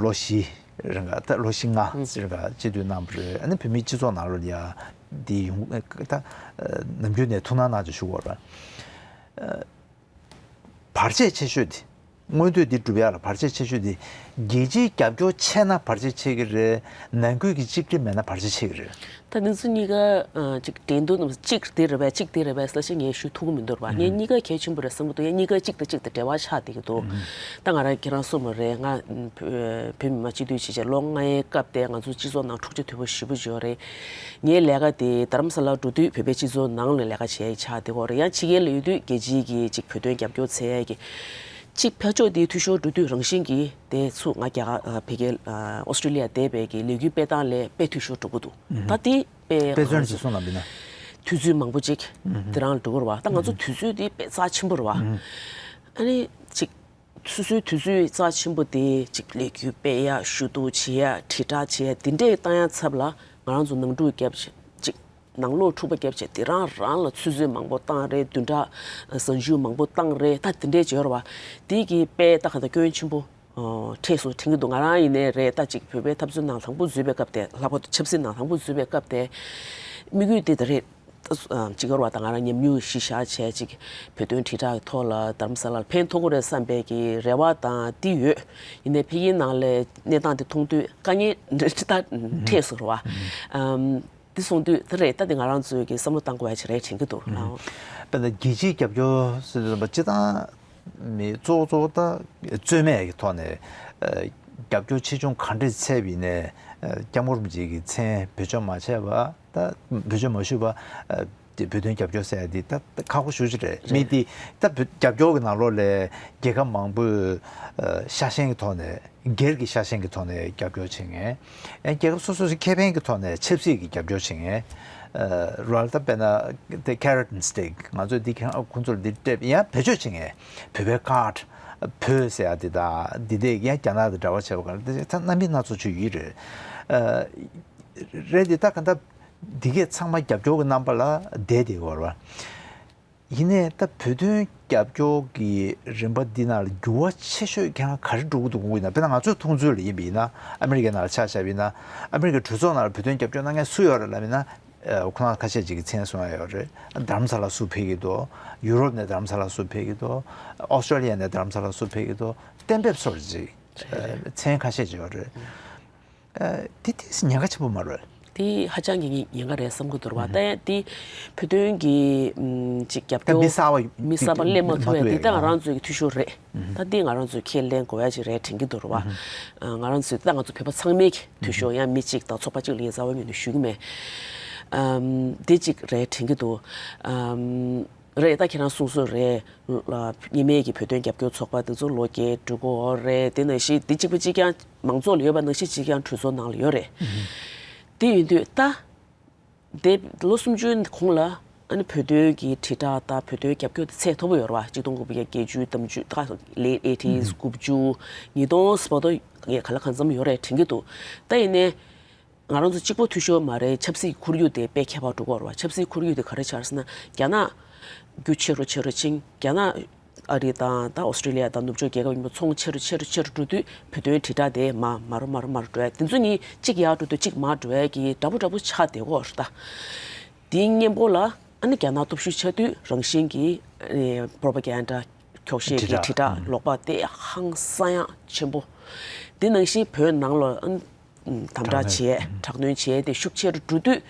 ལོ་བཞི་རིང་ག་ད་ལོ་བཞི་ལྔ་རིང་ག་སྤྱི་འཐུས་གནང་བ་རེད། ཨ་ནི་བོད་མིའི་སྤྱི་ཚོགས་ནང་ལོགས་ལ་ཡ་འདི་ཡོང་ད་ནམ་རྒྱུན་ནས་ཐུགས་སྣང་གནང་ཅིག་ཞུ་དགོས་རེད། བར་ བར་ཆད་ཆེ་ཤོས་དེ། མངོན་འདོད་འདི་སྒྲུབ་ཡག་ལ་བར་ཆད་ཆེ་ཤོས་དེ། རྒྱལ་སྤྱིའི་རྒྱབ་སྐྱོར་ཆེ་ན་བར་ཆད་ཆེ་གི་རེད། ནང་ཁུལ་གྱི་གཅིག་སྒྲིལ་མེད་ན་བར་ཆད་ཆེ་གི་རེད། ད་འདི་ཚོ་གཉིས་ཀ་ཨ་ཅིག་འགྲན་བསྡུར་ནང་གཅིག་དེ་རེད་པས་གཅིག་དེ་རེད་པས་ཟེར་ཞིག་ངས་ཞུ་ཐུབ་ཀྱི་མི་འདུག་ར་བ། ངས་གཉིས་ཀ་གལ་ཆེན་པོ་རེད་བསམ་གྱི་འདུག་ཡང་གཉིས་ཀ་གཅིག་དང་གཅིག་དང་འབྲེལ་བ་ཆགས་བསྡད་ཀྱི་འདུག་ད་ང་རང་ཁྱེད་རང་གསུངས་པ་རེད། ང་བོད་བོད་མི་མང་སྤྱི་འཐུས་བྱས་བྱས་ལོ་ལྔའི་སྐབས་དེ་ང་ཚོ་སྤྱི་ཚོགས་ནང་འཁྲུག་ཆ་དོད་པོ་ཞེ་པོ་ཅིག་ཡོད་རེད། ངའི་ལས་ཀ་དེ་རྡ་རམ་ས་ལ་འགྲོ་དུས་བོད་པའི་སྤྱི་ཚོགས་ནང་ལ་ལས་ཀ་བྱས་ཆགས་བསྡད་ཀྱི་ཡོད་རེད། ཡང་ཕྱི་རྒྱལ་ལ་ཡོད་དུས་རྒྱལ་སྤྱིའི་གི་ཅིག་བོད་དོན་རྒྱབ་སྐྱོར་འཚོལ་ཡས་ཀྱི་གཅིག་ཕར་ཕྱོགས་དེ་འཐུས་ཤོར་འགྲོ་དུས་རང་བཞིན་གྱིས་དེ་ཚུར་ང་རྒྱ་གར་ཨ་བོད་སྐད་ཨ་ཨོ་སི་ཀྲི་ལི་ཡ་བསྡད་པའི་གི་ལས་འགུལ་སྤེལ་སྟངས་ལས་དཔེ་འཐུས་ཤོར་འགྲོ་གི་འདུག་ད་དེ་དཔེ་དཔེ་མཚོན་ཅིག་གསུངས་ན་མིན་ན། དུས་ཚོད་མང་པོ་ཅིག་དེ་རང་ལ་འགྲོ་གི་རེད་བ། ད་ང་ཚོ་དུས་ཚོད་དེ་དཔེ་རྩ་ཆེན་པོ་རེད་བ། ཨ་ནི་ཅིག་སོ་སོའི་དུས་ཚོད་རྩ་ཆེན་པོ་དེ་ཅིག་ལས་འགུལ་སྤེལ་ཡ་ཞུ་གཏུག་བྱེད་ཡ་དྲིལ་བསྒྲགས་བྱེད་ཡ་དེ་འདྲས་བཏང་ཡ་ཚབ་ལ་ང་རང་ཚོ་ནང་འཁྲུག་བརྒྱབ་བྱས་ཅིག་ནང་ལོགས་འཁྲུག་པ་བརྒྱབ་བྱས་དེ་རང་རང་ལ་ཆུ་ཚོད་མང་པོ་བཏང་རེད། བདུན་ཕྲག་གཟའ་མཇུག་མང་པོ་བཏང་རེད། ད་དེ་འདྲས་བྱས་རེད་བ། དེ་གི་དཔེ་ད་ག་ད་སྐྱོན་ཆེན་པོ་ཨོ་འཕྲད་སོང་དྲན་གྱི་འདུག་ང་རང་ཡིན་ནའི་རེད། ད་ཅིག་བོད་པའི་འཐབ་རྩོད་ནང་དང་པོ་འཛུལ་བའི་སྐབས་དེ་ལྷག་པར་དུ་ཆབ་སྲིད་ནང་དང་པོ་འཛུལ་བའི་སྐབས་དེ་དམིགས་ཡུལ་དེ་ད་རེད། ཅིག་ཡོད་རེད་བ། ད་ང་རང་ཉམས་མྱོང་གཞི་བཞག་བྱས་ཅིག་བོད་དོན་དྲིལ་བསྒྲགས་ཀྱི་ཐོག་ལ་རྡ་རམ་ས་ལར་ཕན་ཐོགས་ཀྱི་རེད་བསམ་པའི་གི་རེ་བ་དང་དེ་ཡོད། ཡིན་ནའི་ཕ་གིའི་ནང་ལ་གནས་སྟངས་དེ་མཐོང་དུས་དཀའ་ངལ་འདྲ་ཅིག་ད་འཕྲད་སོང་རེད་བ། ཨམ། དེ་སོང་དུས་ད་རེད། ད་དེ་ང་རང་ཚོའི་གི་བསམ་བློ་བཏང་དགོས་ཡ་ཅིག་རེད་དྲན་གྱི་འདུག་ལགས། དཔེར་ན་རྒྱལ་སྤྱིའི་རྒྱབ་སྐྱོར་ཟེར་དུས་ཙམ་པ་སྤྱིར་བཏང་མི་གཙོ་བོ་གཙོ་བོ་ད་རྩོད་མེད་ཀྱི་ཐོག་ནས་ཨ་རྒྱབ་སྐྱོར་ཆེ་ཆུང་ག་འདྲས་འཚལ་བ་ཡིན་ནའི་ཨ་སྐྱབས་མགོན་རིན་པོ་ཆེ་གི་མཚན་བེད་སྤྱོད་མ་བྱས་པ། ད་བེད་སྤྱོད་མ་ཞུས་པ་ཨ་དེ་བོད་དོན་རྒྱབ་སྐྱོར་ཟེར་ཡ་དེ་ད་ད་ཁག་པོ་ཞེ་པོ་ཅིག་རེད། མི་དེ་ད་བོད་རྒྱབ་སྐྱོར་གྱི་ནང་ལོགས་ལ་རྒྱལ་ཁབ་མང་པོས་ཨ་ཤ་ཞེན་གྱི་ཐོག་ནས་སྒེར་གྱི་ཤ་ཞེན་གྱི་ཐོག་ནས་རྒྱབ་སྐྱོར་བྱེད་མཁན། ཡང་རྒྱལ་ཁབ་སོ་སོ་སོའི་ཁེ་ཕན་གྱི་ཐོག་ནས་ཆབ་སྲིད་ཀྱི་རྒྱབ་སྐྱོར་བྱེད་མཁན། ཨ་རོལ་ད་དཔེར་ན་དེ་carrot and stick ང་ཚོས་འདི་ཁྱེད་ཁོང་ཚོར་འདི་སྤྲད་ཡང་བེད་སྤྱོད་བྱེད་མཁན་བོད་པའི་card བོད་ཟེར་ཡ་འདི་དང་འདི་འདྲས་ཡང་རྒྱ་ནག་དང་འདྲ་བ་བྱས་པ་ག་ལ་འདི་ད་རྣམ་པ་སྣ་ཚོགས་ཅིག་ཡོད་རེད། ཨ་རེད་འདི་ད་ག་འདྲ་འདི་གས་ཚང་མ་རྒྱབ་སྐྱོར་གྱི་རྣམ་པ་ལ་བསྡད་བསྡད་ཡོད་རེད་བ། ཡིན་ནའི་ད་བོད་དོན་རྒྱབ་སྐྱོར་གྱི་རིམ་པ་འདི་ནང་ལ་འགྱུར་བ་ཆེ་ཤོས་ཁྱེད་རང་ག་རེ་འགྲོ་གི་འདུག་དགོངས་ཀྱི་ཡིན་ན། དཔེར་ན་ང་ཚོའི་མཐོང་ཚུལ་ལ་ཡིན་པ་ཡིན་ན་ཨ་མི་རི་ཀའི་ནང་ལ་ཆ་བཞག་པ་ཡིན་ན་ཨ་མི་རི་ཀའི་གྲོས་ཚོགས་ནང་ལ་བོད་དོན་རྒྱབ་སྐྱོར་གནང་མཁན་སུ་ཡོད་རེད་ལབ་ཡིན་ན། ཨ་ཁོ་རང་ཁ་ཤས་ཅིག་གི་མཚན་གསུང་ཡ་ཡོད་རེད། རྡ་རམ་ས་ལ་སུ་ཕེབས་ཀྱི་འདུག་ཡུ་རོབ་ནས་རྡ་རམ་ས་ལ་སུ་ཕེབས་ཀྱི་འདུག་ཨོ་སི་ཀྲོ་ལི་ཡ་ནས་རྡ་རམ་ས་ལ་སུ་ཕེབས་ཀྱི་འདུག་གཏན་འབེབས་སོར་ཅིག་མཚན་ཁ་ཤས་ཅིག་ཡོད་རེད། ཨ་དེ་དེ་ཉེན་ཁ་ཆེན་པོ་མ་རེད། དེ་ཧ་ཅང་གི་ཉེན་ཁ་རེད་བསམ་གྱི་འདུག་ར་བ། ད་ཡང་དེ་བོད་དོན་གྱི་ཨམ་ཅིག་རྒྱབ་ད་མི་སྐྱོར་གསར་བ་མི་གསར་པ་སླེབས་མ་ཐུབ་པ་དེ་ད་ང་རང་ཚོའི་གི་འཐུས་ཤོར་རེད། ད་དེ་ང་རང་ཚོས་ཁས་ལེན་དགོས་ཡ་ཅིག་རེད་དྲན་གྱི་འདུག་ར་བ། ཨ་ང་རང་ཚོས་ད་ང་ཚོ་བོད་པ་ཚང་མའི་གི་འཐུས་ཤོར། ཡང་མི་གཅིག་དང་ཚོགས་པ་གཅིག་ལ་ངས་རྩ་བ་ཉིད་ནས་ཞུ་གི་མེད། ཨམ་དེ་གཅིག་རེད་དྲན་གྱི་འདུག་ཨམ། རེད། ད་ཁྱེད་རང་གསུངས་སོང་རེད། ལ་གཉིས་སྨན་གྱི་བོད་དོན་རྒྱབ་སྐྱོར་ཚོགས་པ་དེ་ཚོ་ལོ་བརྒྱད་འགྲོ་གི་ཡོད་རེད། དེ་ནང་བཞིན་དེ་གཅིག་པ་གཅིག་རྐྱང་མང་ཚོགས་ལ་ཡོད་པ་ནང་བཞིན་གཅིག་རྐྱང་གྲོས་ཚོགས་ནང་ལ་ཡོད་རེད། དེ་ཡིན་དུས་ད་དེ་ལོ་སུམ་ཅུའི་གོང་ལ་ཨ་ནི་བོད་དོན་གྱི་དྲིལ་བསྒྲགས་དང་བོད་དོན་རྒྱབ་སྐྱོར་དེ་ཚད་མཐོ་པོ་ཡོད་རེད་བ། གཅིག་སྟོང་དགུ་བརྒྱ་བརྒྱད་ཅུ་གྱ་བརྒྱད་ཅུ་ད་ལེ་ཨེ་ཊིས་དགུ་བཅུ་ཉིས་སྟོང་བར་དུ་ངས་ག་ལ་གང་འཚམ་ཡོད་རེད་དྲན་གྱི་འདུག་ད་ཡིན་ནའི། ང་རང་ཚོ་གཅིག་པོ་འཐུས་ཤོར་མ་རེད། ཆབ་སྲིད་ཁོར་ཡུག་དེ་དཔེ་ཁྱད་པར་འགྲོ་གི་ཡོད་རེད་བ། ཆབ་སྲིད་ཁོར་ཡུག་དེ་ག་རེ་ཆགས་ཟེར་ན། རྒྱ་ནག་རྒྱུ་ཆེ་རུ་ཆེ་རུ་ཕྱིན། རྒྱ་ནག་ཨ་རི་དང་ད་ཨོ་སི་ཀྲི་ལི་ཡ་དང་ནུབ་ཕྱོགས་རྒྱལ་ཁབ་ཡིན་པ་ཚོང་ཆེ་རུ་ཆེ་རུ་ཆེ་རུ་འགྲོ་དུས་བོད་དོན་དྲིལ་བསྒྲགས་དེ་མར་མར་མར་མར་འགྲོ་ཡ། དེ་ཚོ་གཉིས་གཅིག་ཡར་འགྲོ་དུས་གཅིག་མར་འགྲོ་ཡ་གི་འདྲ་པོ་འདྲ་པོ་ཆགས་བསྡད་ཀྱི་ཡོད་རེད་ད། དེའི་གཉེན་པོ་ལ་ཨ་ནི་རྒྱ་ནག་སྟོབས་ཤུགས་ཆགས་དུས་རང་བཞིན་གྱིས་ཨ་ནི་པོ་རོ་པ་གན་ཌ་འཁྱོག་བཤད་ཀྱི་དྲིལ་བསྒྲགས་དྲིལ་བསྒྲགས་ལོག་པ་དེ་ཧང་སང་ཡག་ཆེན་པོ། དེ་ནང་བཞིན་བོད་ནང་ལ་ཨ་ནི་དམ་དྲག་བྱས། དྲག་གནོན་བྱས་ཏེ་ཤུགས་ཆེ་རུ་འགྲོ་དུས་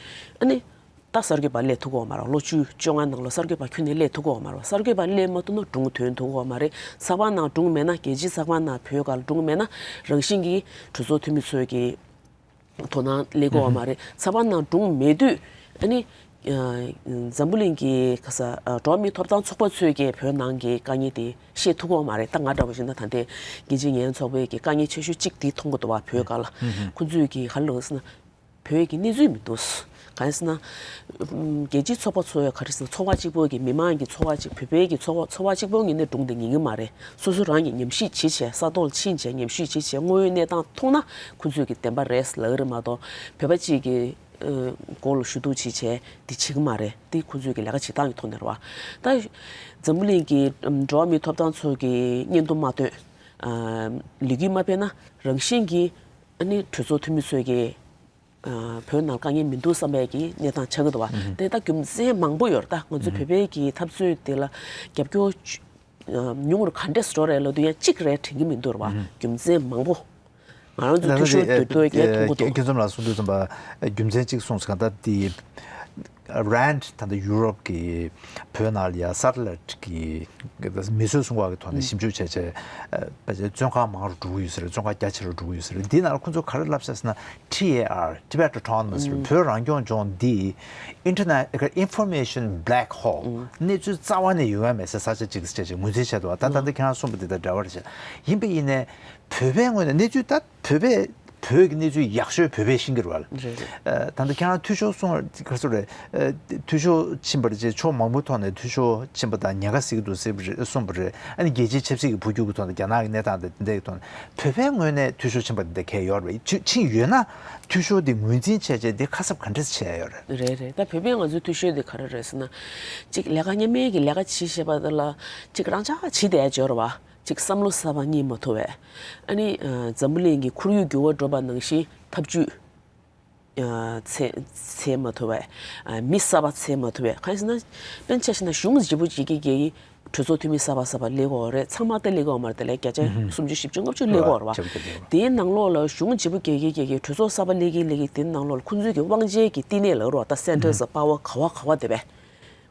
ཨ་ནི་ད་གསར་འགོད་པ་སླེབས་ཐུབ་ཀྱི་ཡོད་མ་རེད། ལོ་བཅུ་བཅོ་ལྔ་ནང་ལ་གསར་འགོད་པ་ཁྱོན་ནས་སླེབས་ཐུབ་ཀྱི་ཡོད་མ་རེད། གསར་འགོད་པ་སླེབས་མ་ཐུབ་ན་སྒྲུང་ཐོན་ཐུབ་ཀྱི་ཡོད་མ་རེད། ཚགས་པར་ནང་སྒྲུང་མེད་ན། རྒྱལ་སྤྱིའི་ཚགས་པར་ནང་བོད་སྒང་ལ་སྒྲུང་མེད་ན་རང་བཞིན་གྱིས་གྲོས་ཚོགས་འཐུས་མི་ཚོས་ཀྱི་དོ་སྣང་སླེབས་ཀྱི་ཡོད་མ་རེད། ཚགས་པར་ནང་སྒྲུང་མེད་དུས་ཨ་ནི་ཨ་འཛམ་བུ་གླིང་གི་ག་ས་ཨ་འགྲོ་བ་མིའི་ཐོབ་ཐང་ཚོགས་པ་ཚོས་ཀྱི་བོད་ནང་གི་དཀའ་ངལ་དེ་ཤེས་ཐུབ་ཀྱི་ཡོད་མ་རེད། ད་ང་འདྲ་བོ་ཞིག་ན་ད་ལྟའི་རྒྱལ་སྤྱིའི་ཉེན་ཚོགས་པའི་གི་དཀའ་ངལ་ཆེ་ཤོས་གཅིག་དེ་མཐོང་གི་འདུག་བ། བོད་སྒང་ལ་ཁོང་ཚོས་ཀྱི་ག་རེ་ལབ་ཟེར་ན། བོད་ཀྱི་གནས་ཚུལ་མི་འདུག་གང་ཡིན་ཟེར་ན། ཨམ་རྒྱལ་སྤྱིའི་ཚོགས་པ་ཚོ་ཡང་ག་རེ་ཟེར་ན། ཚོར་བ་གཅིག་པོ་གི་མི་མང་གི་ཚོར་བ་གཅིག་བོད་པའི་གི་ཚོར་བ་ཚོར་བ་གཅིག་པོ་ངོས་ནས་སྒྲུང་དེ་ཉན་གྱི་མ་རེད། སོ་སོ་རང་གིས་ཉམས་ཞིབ་བྱེད་བྱས། ས་ཐོག་ལ་ཕྱིན་བྱས་ཉམས་ཞིབ་བྱེད་བྱས། དངོས་ཡོད་གནས་སྟངས་མཐོང་ན་ཁོ་ཚོས་ཀྱི་བདེན་པ་རེད་ལབ་ཀྱི་རེད་མ་གཏོགས། བོད་པ་གཅིག་གི་ཨ་མགོ་ལ་གཞུ་གཏུག་བྱེད་བྱས་འདི་བྱེད་ཀྱི་མ་རེད། འདི་ཁོ་ཚོས་ཀྱི་ལས་ཀ་བྱེད་སྟངས་ཀྱི་ཐོག་ནས་རེད་བ། ད་འཛམ་བུ་གླིང་གི་ཨམ་འགྲོ་བ་མིའི་ཐོབ་ཐང་ཚོ་གི་སྙན་ཐོ་མ་བཏོན། ཨ་ལས་འགུལ་མ་སྤེལ་ན་རང་བཞིན་གྱིས་ཨ་ནི་གྲོས་ཚོགས་འཐུས་མི་ཚོས་ཀྱི་ཨ་བོད་ནང་དཀའ་ངལ་མི་འདུག་བསམ་པའི་གི་གནས་སྟངས་ཆགས་ཀྱི་འདུག་བ། དེ་ད་རྒྱུ་མཚན་མང་པོ་ཡོད་རེད། ད་ང་ཚོ་བོད་པའི་གི་འཐབ་རྩོད་དེ་ལ་རྒྱབ་སྐྱོར་ ཉུང་རུ་ག་འདྲས་འགྲོ་རེད་ལབ་དུས་ཡང་གཅིག་རེད་དྲན་གྱི་མི་འདུག་ར་བ། རྒྱུ་མཚན་མང་པོ། ང་རང་ཚོ་འཐུས་ཤོར་སྡོད་སྡོད་ཀྱི་མཐོང་གི་འདུག་ཁྱེད་ཚོ་ལ་གསུང་དུས་ཙམ་པ་རྒྱུ་མཚན་གཅིག་གསུངས་ཟིན་ག་ད་དེ། རན་ད་ལྟ་ཡུ་རོབ་ཀྱི་བོད་ནང་ལ་ཡ་སེ་ཊི་ལའིཊ་ཀྱི་མིས་བཟོས་གསུང་བ་གི་ཐོག་ནས་ཞིབ་འཇུག་བྱས་བྱས་བྱས་བཙོན་ཁང་མང་རུ་འགྲོ་གི་ཡོད་ཟེར། བཙོན་ཁང་རྒྱ་ཆེ་རུ་འགྲོ་གི་ཡོད་ཟེར། འདི་ནང་ལ་ཁོང་ཚོ་ག་རེ་ལབ་ཤག་ཟེར་ན། ཊི་ཨེ་ཨར། Tibet Autonomous Region། བོད་རང་སྐྱོང་ལྗོངས་འདི་Internet Information Black Hole། གནས་ཚུལ་རྩ་བ་ནས་ཡོང་ཡ་མེད་སའི་ས་ཆ་གཅིག་ཟེར་བྱས་ངོས་འཛིན་བྱས་འདུག་ད་ད་ལྟ་ཁྱེད་རང་གསུངས་པ་འདི་དང་འདྲ་བ་རེད་ཤག་ཡིན་པ་ཡིན་ནའི་བོད་པའི་ངོས་ནས་གནས་ཚུལ་ད་བོད་པའི་བོད་ཀྱི་གནས་ཚུལ་ཡག་ཤོས་བོད་པས་ཤེས་ཀྱི་རེད་བ། རེད་རེད། ད་ལྟ་ཁྱེད་རང་འཐུས་ཤོར་སོང་ག་སུ་རེད། འཐུས་ཤོར་ཕྱིན་པ་རེད་ཅེས་ཕྱོགས་མང་པོའི་ཐོག་ནས་འཐུས་ཤོར་ཕྱིན་པ་དང་ཉེན་ཁ་གཟིགས་འདུག་ཟེར་བ་རེད་གསུངས་པ་རེད། ཨ་ནི་རྒྱལ་སྤྱིའི་ཆབ་སྲིད་ཀྱི་འཕོ་འགྱུར་གྱི་ཐོག་ནས་རྒྱ་ནག་གི་གནས་སྟངས་དང་དེ་འདྲ་གི་ཐོག་ནས་བོད་པའི་ངོས་ནས་འཐུས་ཤོར་ཕྱིན་པ་འདི་འདྲ་གས་ཡོད་རེད། ཕྱིན་ཡོད་ན་འཐུས་ཤོར་འདི་ངོས་འཛིན་བྱས་རྗེས་འདི་ཁ་གསབ་ག་འདྲས་བྱས་ཡོད་རེད། རེད་རེད། ད་བོད་པའི་ང་ཚོའི་འཐུས་ཤོར་འདི་ག་རེ་རེད་ཟེར་ན། གཅིག་ལས་ཀ་མཉམ་མེད་ཀྱི་ལས་ཀ་བྱེད་ཤེས་པ་དེ་ལ་གཅིག་རང་འཇགས་བྱེད་བསྡད་ཡ་འབྱོར་བ། གཅིག་བསམ་བློ་གསར་པ་རྙེད་མ་ཐུབ་པས། ཨ་ནི་འཛམ་བུ་གླིང་གི་ཁོར་ཡུག་འགྱུར་བ་འགྲོ་བ་ནང་བཞིན་ཐབས་ཇུས་འཚོལ་འཚོལ་མ་ཐུབ་པས། མི་གསར་པ་འཚོལ་མ་ཐུབ་པས། གང་ཡིན་ཟེར་ན། དཔེར་ན་ཆ་བཞག་ན་གཞུང་བརྗེ་པོ་བྱེད་ཀྱི་རྒྱལ་གྱི་གྲོས་ཚོགས་འཐུས་མི་གསར་པ་གསར་པ་སླེབས་ཀྱི་ཡོད་རེད། ཚང་མ་ད་སླེབས་ཀྱི་ཡོད་མ་རེད། དེ་ལས་བརྒྱ་ཆ་སུམ་ཅུ་བཞི་བཅུ་ལྔ་བཅུ་སླེབས་ཀྱི་ཡོད་རེད་བ། དེའི་ནང་ལོགས་ལ་གཞུང་བརྗེ་པོ་རྒྱལ་གྱི་རྒྱལ་གྱི་གྲོས་ཚོགས་གསར་པ་སླེབས་ཀྱི་སླེབས་ཀྱི་དེའི་ནང་ལོགས་ལ་ཁོང་ཚོའི་གི་དབང་ཆའི་གི་བསྟི་གནས་ལ་རོ་ད་Centers of Power ག་བ་ག་བ་དེ་བས།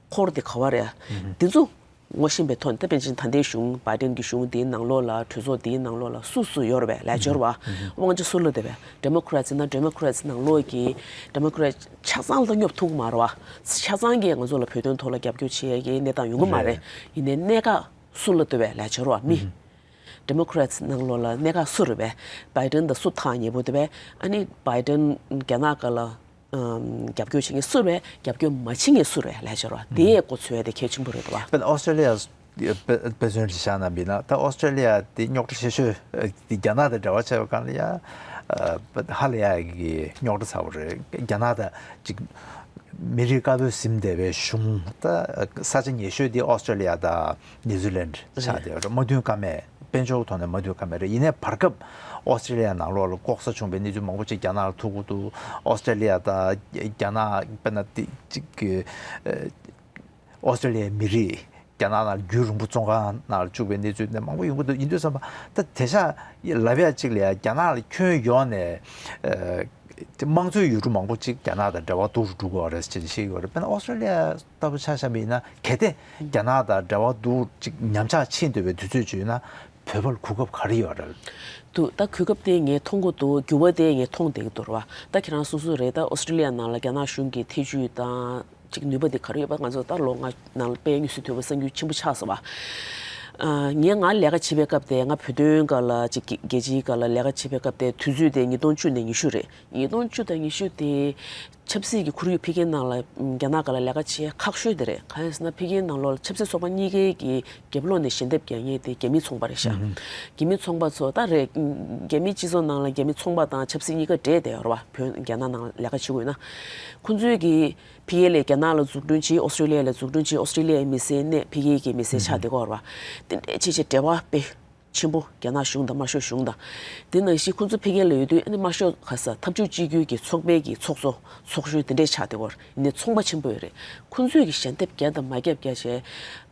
འཁོར་དེ་ག་བ་རེད། དེ་ཚོ་ངོ་ཤེས་པའི་ཐོག་ནས་ད་དཔེར་ན་ཆ་བཞག་ན་ད་ལྟའི་གཞུང་Biden གྱི་གཞུང་དེའི་ནང་ལོགས་ལ་གྲོས་ཚོགས་དེའི་ནང་ལོགས་ལ་སུ་སུ་ཡོད་རེད་པས་ལས་སྦྱོར་བ། དབང་ཆ་སུ་ལ་དེ་བས་Democrats ཡིན་ན་Democrats ནང་ལོགས་ཀྱི་Democrats ཆ་ཚང་ལ་སྙོབ་ཐུབ་ཀྱི་མ་རེད་བ། ཆ་ཚང་གིས་ང་ཚོ་ལ་བོད་དོན་ཐོག་ལ་རྒྱབ་སྐྱོར་བྱེད་ཡ་གི་གནས་སྟངས་ཡོང་གི་མ་རེད། རེད། ཡིན་ནའི་གནད་འགག་སུ་ལ་དེ་བས་ལས་སྦྱོར་བ་མི། Democrats ནང་ལོགས་ལ་གནད་འགག་སུ་རེད་པས། Biden དང་སུ་ཐག་ཉེ་པོ་དེ་བས། ཨ་ནི་Biden རྒྱ་ནག་སྒང་ལ། ཨམ། རྒྱབ་སྐྱོར་བྱེད་མཁན་སུ་རེད། རྒྱབ་སྐྱོར་མ་བྱེད་མཁན་སུ་རེད་ལས་སྦྱོར་བ་དེ་ཡས་འགོ་ཚུགས་ཡ་དེ་གལ་ཆེན་པོ་རེད་འདུག་བ། དཔེར་ན་ཨོ་སི་ཀྲེ་ལི་ཡ་དཔེ་དཔེ་མཚོན་ཞིག་བཞག་ན་འབད་ན་ད་ཨོ་སི་ཀྲེ་ལི་ཡ་དེ་རྙོག་དྲ་ཆེ་ཤོས་དེ་རྒྱ་ནག་དང་འབྲེལ་བ་ཆེ་བ་སྒང་ལ་ཡ་ཧ་ལས་ཡ་གི་རྙོག་དྲ་ཚ་བོ་རེད། རྒྱ་ནག་དང་ཅིག་མི་རིགས་དཀར་པོས་ཟིན་བསྡད་པའི་གཞུང་ད་ས་ཆ་ཉེ་ཤོས་དེ་ཨོ་སི་ཀྲེ་ལི་ཡ་དང་ནིའུ་ཛི་ལན་ཆགས་བསྡད་ཡོད་རེད། མ་མཐུན་ཀ་མེད། དཔལ་འབྱོར་ཐོག་ནས་མ་མཐུན་ཀ་མེད་རེད། ཡིན་ནའི་བར་སྐབས་ཨོ་སི་ཀྲེ་ལི་ཡ་ནང་ལོགས་ལ་ལྐོག་ཟ་བྱུང་བའི་གནས་ཚུལ་མང་པོ་ཅིག་རྒྱ་ནག་ལ་ཐུག་གི་འདུག་ཨོ་སི་ཀྲེ་ལི་ཡ་དང་རྒྱ་ནག་དཔེར་ན་དེ་གཅིག་གི་ཨོ་སི་ཀྲེ་ལི་ཡའི་མི་རིགས་རྒྱ་ནག་ནང་རྒྱུན་རིང་པོ་བཙོན་ཁང་ནང་ལ་བཅུག་པའི་གནས་ཚུལ་དེ་མང་པོ་ཡོང་གི་འདུག་ཡིན་དུས་ཙམ་པ་ད་དེ་ཤ་ལབ་ཡ་གཅིག་ལ་ཡ་རྒྱ་ནག་ལ་ཁྱོན་ཡོངས་ནས་དམངས་གཙོའི་ཡུལ་གྲུ་མང་པོ་ཅིག་རྒྱ་ནག་དང་འབྲེལ་བ་སྡུག་རུ་འགྲོ་གི་ཡོད་རེད་ཅེས་བཤད་ཀྱི་ཡོད་རེད། དཔེར་ན་ཨོ་སི་ཀྲེ་ལི་ཡ་ལྟ་བུ་ཆ་བཞག་པ་ཡིན་ན་གལ་ཏེ་རྒྱ་ནག་དང་འབྲེལ་བ་སྡུག་ཅིག་ཉམས་ཆག་ཕྱིན་འདོད་པའི་དུས་ཚོད་ཅིག་ཡོད་ན་བོད་པར་གོ་སྐབས་ག་རེ་ཡོད་རེད། འདུག་ད་གོ་སྐབས་དེ་ངས་མཐོང་གི་འདུག་འགྱུར་བ་དེ་ངས་མཐོང་བསྡད་ཀྱི་འདུག་རེད་བ། ད་ཁྱེད་རང་སོ་སོ་རེད། ད་ཨོ་སི་ཀྲེ་ལི་ཡ་ནང་ལ་རྒྱ་ནག་གཞུང་གི་ཐེ་ཇུས་དང་ཅིག་ནུས་པ་དེ་ག་རེ་ཡོད་པ། ང་ཚོ་ད་ལོ་ལྔ་ནང་ལ་དཔལ་ཡོན་དངོས་སུ་ཐོན་པ་གསར་འགྱུར་ཆེན་པོ་ཆགས་སོང་བ། ཨ། ངས་ང་ལས་ཀ་བྱེད་པའི་སྐབས་དེ་ང་བོད་དོན་སྒང་ལ་ཅིག་རྒྱལ་སྤྱིའི་སྒང་ལ་ལས་ཀ་བྱེད་པའི་སྐབས་དེ་དུས་ཚོད་དེ་ཉིས་སྟོང་བཅུ་ནས་ཉི་ཤུ་རེད། ཉིས་སྟོང་བཅུ་དང་ཉི་ཤུ་དེ་ཆབ་སྲིད་ཀྱི་ཁོར་ཡུག་ཕ་གིའི་ནང་ལ་རྒྱ་ནག་སྒང་ལ་ལས་ཀ་བྱེད་ཁག་ཤོས་དེ་རེད། གང་ཡིན་ཟེར་ན་ཕ་གིའི་ནང་ལོགས་ལ་ཆབ་སྲིད་ཚོགས་པ་གཉིས་ཀའི་གི་རྒྱབ་ལོགས་ནས་ཞལ་འདེབས་རྒྱག་མཁན་དེ་རྒྱ་མིའི་ཚོང་པ་རེད་ཤག་རྒྱ་མིའི་ཚོང་པ་ཚོ་ད་རེད། རྒྱ་མིའི་སྤྱི་ཚོགས་ནང་ལ་རྒྱ་མིའི་ཚོང་པ་དང་ཆབ་སྲིད་གཉིས་ཀ་འདྲེས་བསྡད་ཡོད་རེད་བ། བོད་རྒྱ་ནག་ནང་ལས་ཀ་བྱེད་དགོས་ན། ཁོང་ཚོའི་གི་ཕ་གིའི་ལ་རྒྱ་ནག་ལ་འཛུགས་སྐྲུན་བྱེད། ཨོ་སི་ཀྲེ་ལི་ཡ་ལ་འཛུགས་སྐྲུན་བྱེད། ཨོ་སི་ཀྲེ་ལི་ཡའི་མི་སེར་གནས་ཕ་གིའི་གི་མི་སེར་ཆགས་བསྡད་ཀྱི་ཡོད་རེད་བ། དེ་འདྲས་བྱས་བྱས་འབྲེལ་བ་དཔེ་ཆེན་པོ་རྒྱ་ནག་གཞུང་དང་དམར་ཤོག་གཞུང་དང་། དེ་ནང་བཞིན་ཁོང་ཚོ་ཕ་གི་ལ་ཡོད་དུས་ཨ་ནི་དམར་ཤོག་ག་ས་འཐབ་ཕྱོགས་གཅིག་གྱུར་གྱི་ཚོགས་པའི་གི་ཚོགས་གཙོ་ཚོགས་གཞོན་དེ་འདྲས་ཆགས་བསྡད་ཀྱི་ཡོད་རེད། ཡིན་ནའི་ཚོང་པ་ཆེན་པོ་ཡོད་རེད། ཁོང་ཚོས་གི་ཞལ་འདེབས་རྒྱག་དང་མ་རྒྱབ་རྒྱག་བྱས།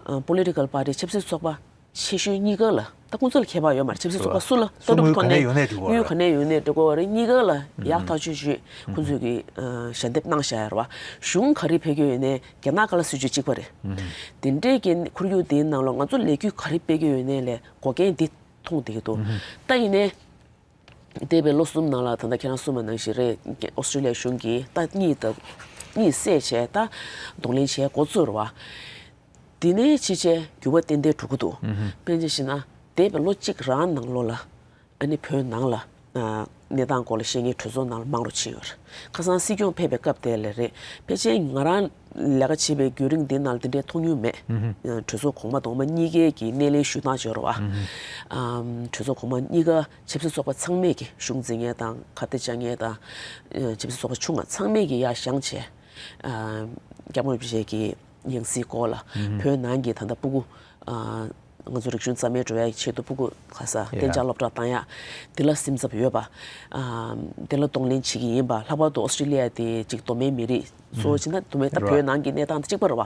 ཨ། Political Party ཆབ་སྲིད་ཚོགས་པ་ཆེ་ཤོས་གཉིས་ཀ་ལ་ད་ཁོང་ཚོ་ལ་ཁྱད་པར་ཡོད་མ་རེད། ཆབ་སྲིད་ཚོགས་པ་སུ་ལ་ལྟ་གྲུབ་ཐོག་ནས་དངུལ་ག་ནས་ཡོང་ནས་འགྲོ་གི་ཡོད་རེད། གཉིས་ཀ་ལ་ཡག་ཐག་ཆོད་ཆོད་ཁོང་ཚོས་གི་ཨ་ཞལ་འདེབས་གནང་བཞག་ཡོད་རེད་བ། གཞུང་ག་རེ་ཕེབས་ཀྱི་ཡོད་ནའི་རྒྱ་ནག་ག་ལ་སྲིད་ཇུས་གཅིག་པ་རེད། དེ་འདྲས་ཀྱི་ཁོར་ཡུག་དེའི་ནང་ལ་ང་ཚོ་ལས་འགུལ་ག་རེ་སྤེལ་གྱི་ཡོད་ནའི་ལས་འགོག་རྐྱེན་འདི་མཐོང་བསྡད་ཀྱི་འདུག་ད་ཡིན་ནའི། འདས་པའི་ལོ་གསུམ་ནང་ལ་ད་ལྟ་ཁྱེད་རང་གསུངས་པ་ནང་བཞིན་རེད། ཨོ་སི་ཀྲི་ལི་ཡ་གཞུང་གིས་ད་གཉིད་ད་གཉིད་སད་བྱས་ད་གདོང་ལེན་བྱས་འགོ་བཙུགས་རེད་བ། དེ་ནས་ཕྱིན་ཆད་འགྱུར་བ་ཏན་ཏན་འགྲོ་གི་འདུག་དཔེར་ན་ཆ་བཞག་ན་འདས་པའི་ལོ་གཅིག་རང་ནང་ལོགས་ལ་ཨ་ནི་བོད་ནང་ལ་ཨ་གནས་སྟངས་སྐོར་ལ་བཤད་མཁན་གྲོས་ཚོགས་ནང་ལ་མང་རུ་ཕྱིན་ཡོད་རེད། ཁ་སང་སྲིད་སྐྱོང་ཕེབས་པའི་སྐབས་དེ་ལ་རེད། ཕལ་ཆེར་ང་རང་ལས་ཀ་བྱེད་པའི་བརྒྱུད་རིམ་འདི་ནང་ལ་འདི་འདྲའི་མཐོང་མྱོང་མེད། ཨ་གྲོས་ཚོགས་གོང་མ་གདོང་མ་གཉིས་ཀའི་གི་སྣེ་ལེན་ཞུ་སྟངས་བྱས་རེད་བ། ཨ་གྲོས་ཚོགས་གོང་མ་གཉིས་ཀ་ཆབ་སྲིད་ཚོགས་པ་ཚང་མས་ཀྱི་གཞུང་འཛིན་མཁན་དང་ཁ་གཏད་བཅག་མཁན་དང་། ཆབ་སྲིད་ཚོགས་པ་ཆུང་བ་ཚང་མས་ཀྱི་ཡར་བཞེངས་བྱས། སྐྱབས་མགོན་རིན་པོ་ཆེ་གི་ཡང་སྲིད་སྐོར་ལ་བོད་ནང་གི་ད་ལྟ་སྤུ་གུ་ཨ་ ང་ཚོ་རིག་གཞུང་རྩ་མེད་འགྲོ་ཡ་ཆེད་དུ་སྤུ་གུ་ཁ་ས་གཏན་འཇགས་སློབ་གྲྭ་བཏང་ཡ་དེ་ལ་སེམས་འཚབ་ཡོད་པ། ཨ་དེ་ལ་གདོང་ལེན་བྱེད་ཀྱི་ཡིན་པ། ལྷག་པར་དུ་ཨོ་སི་ཀྲི་ལི་ཡ་དེ་ཅིག་གདོད་མའི་མི་རིགས་གཙོ་བོ་བྱས་ན་གདོད་མའི་ད་བོད་ནང་གི་གནས་སྟངས་དང་གཅིག་པ་རེད་བ།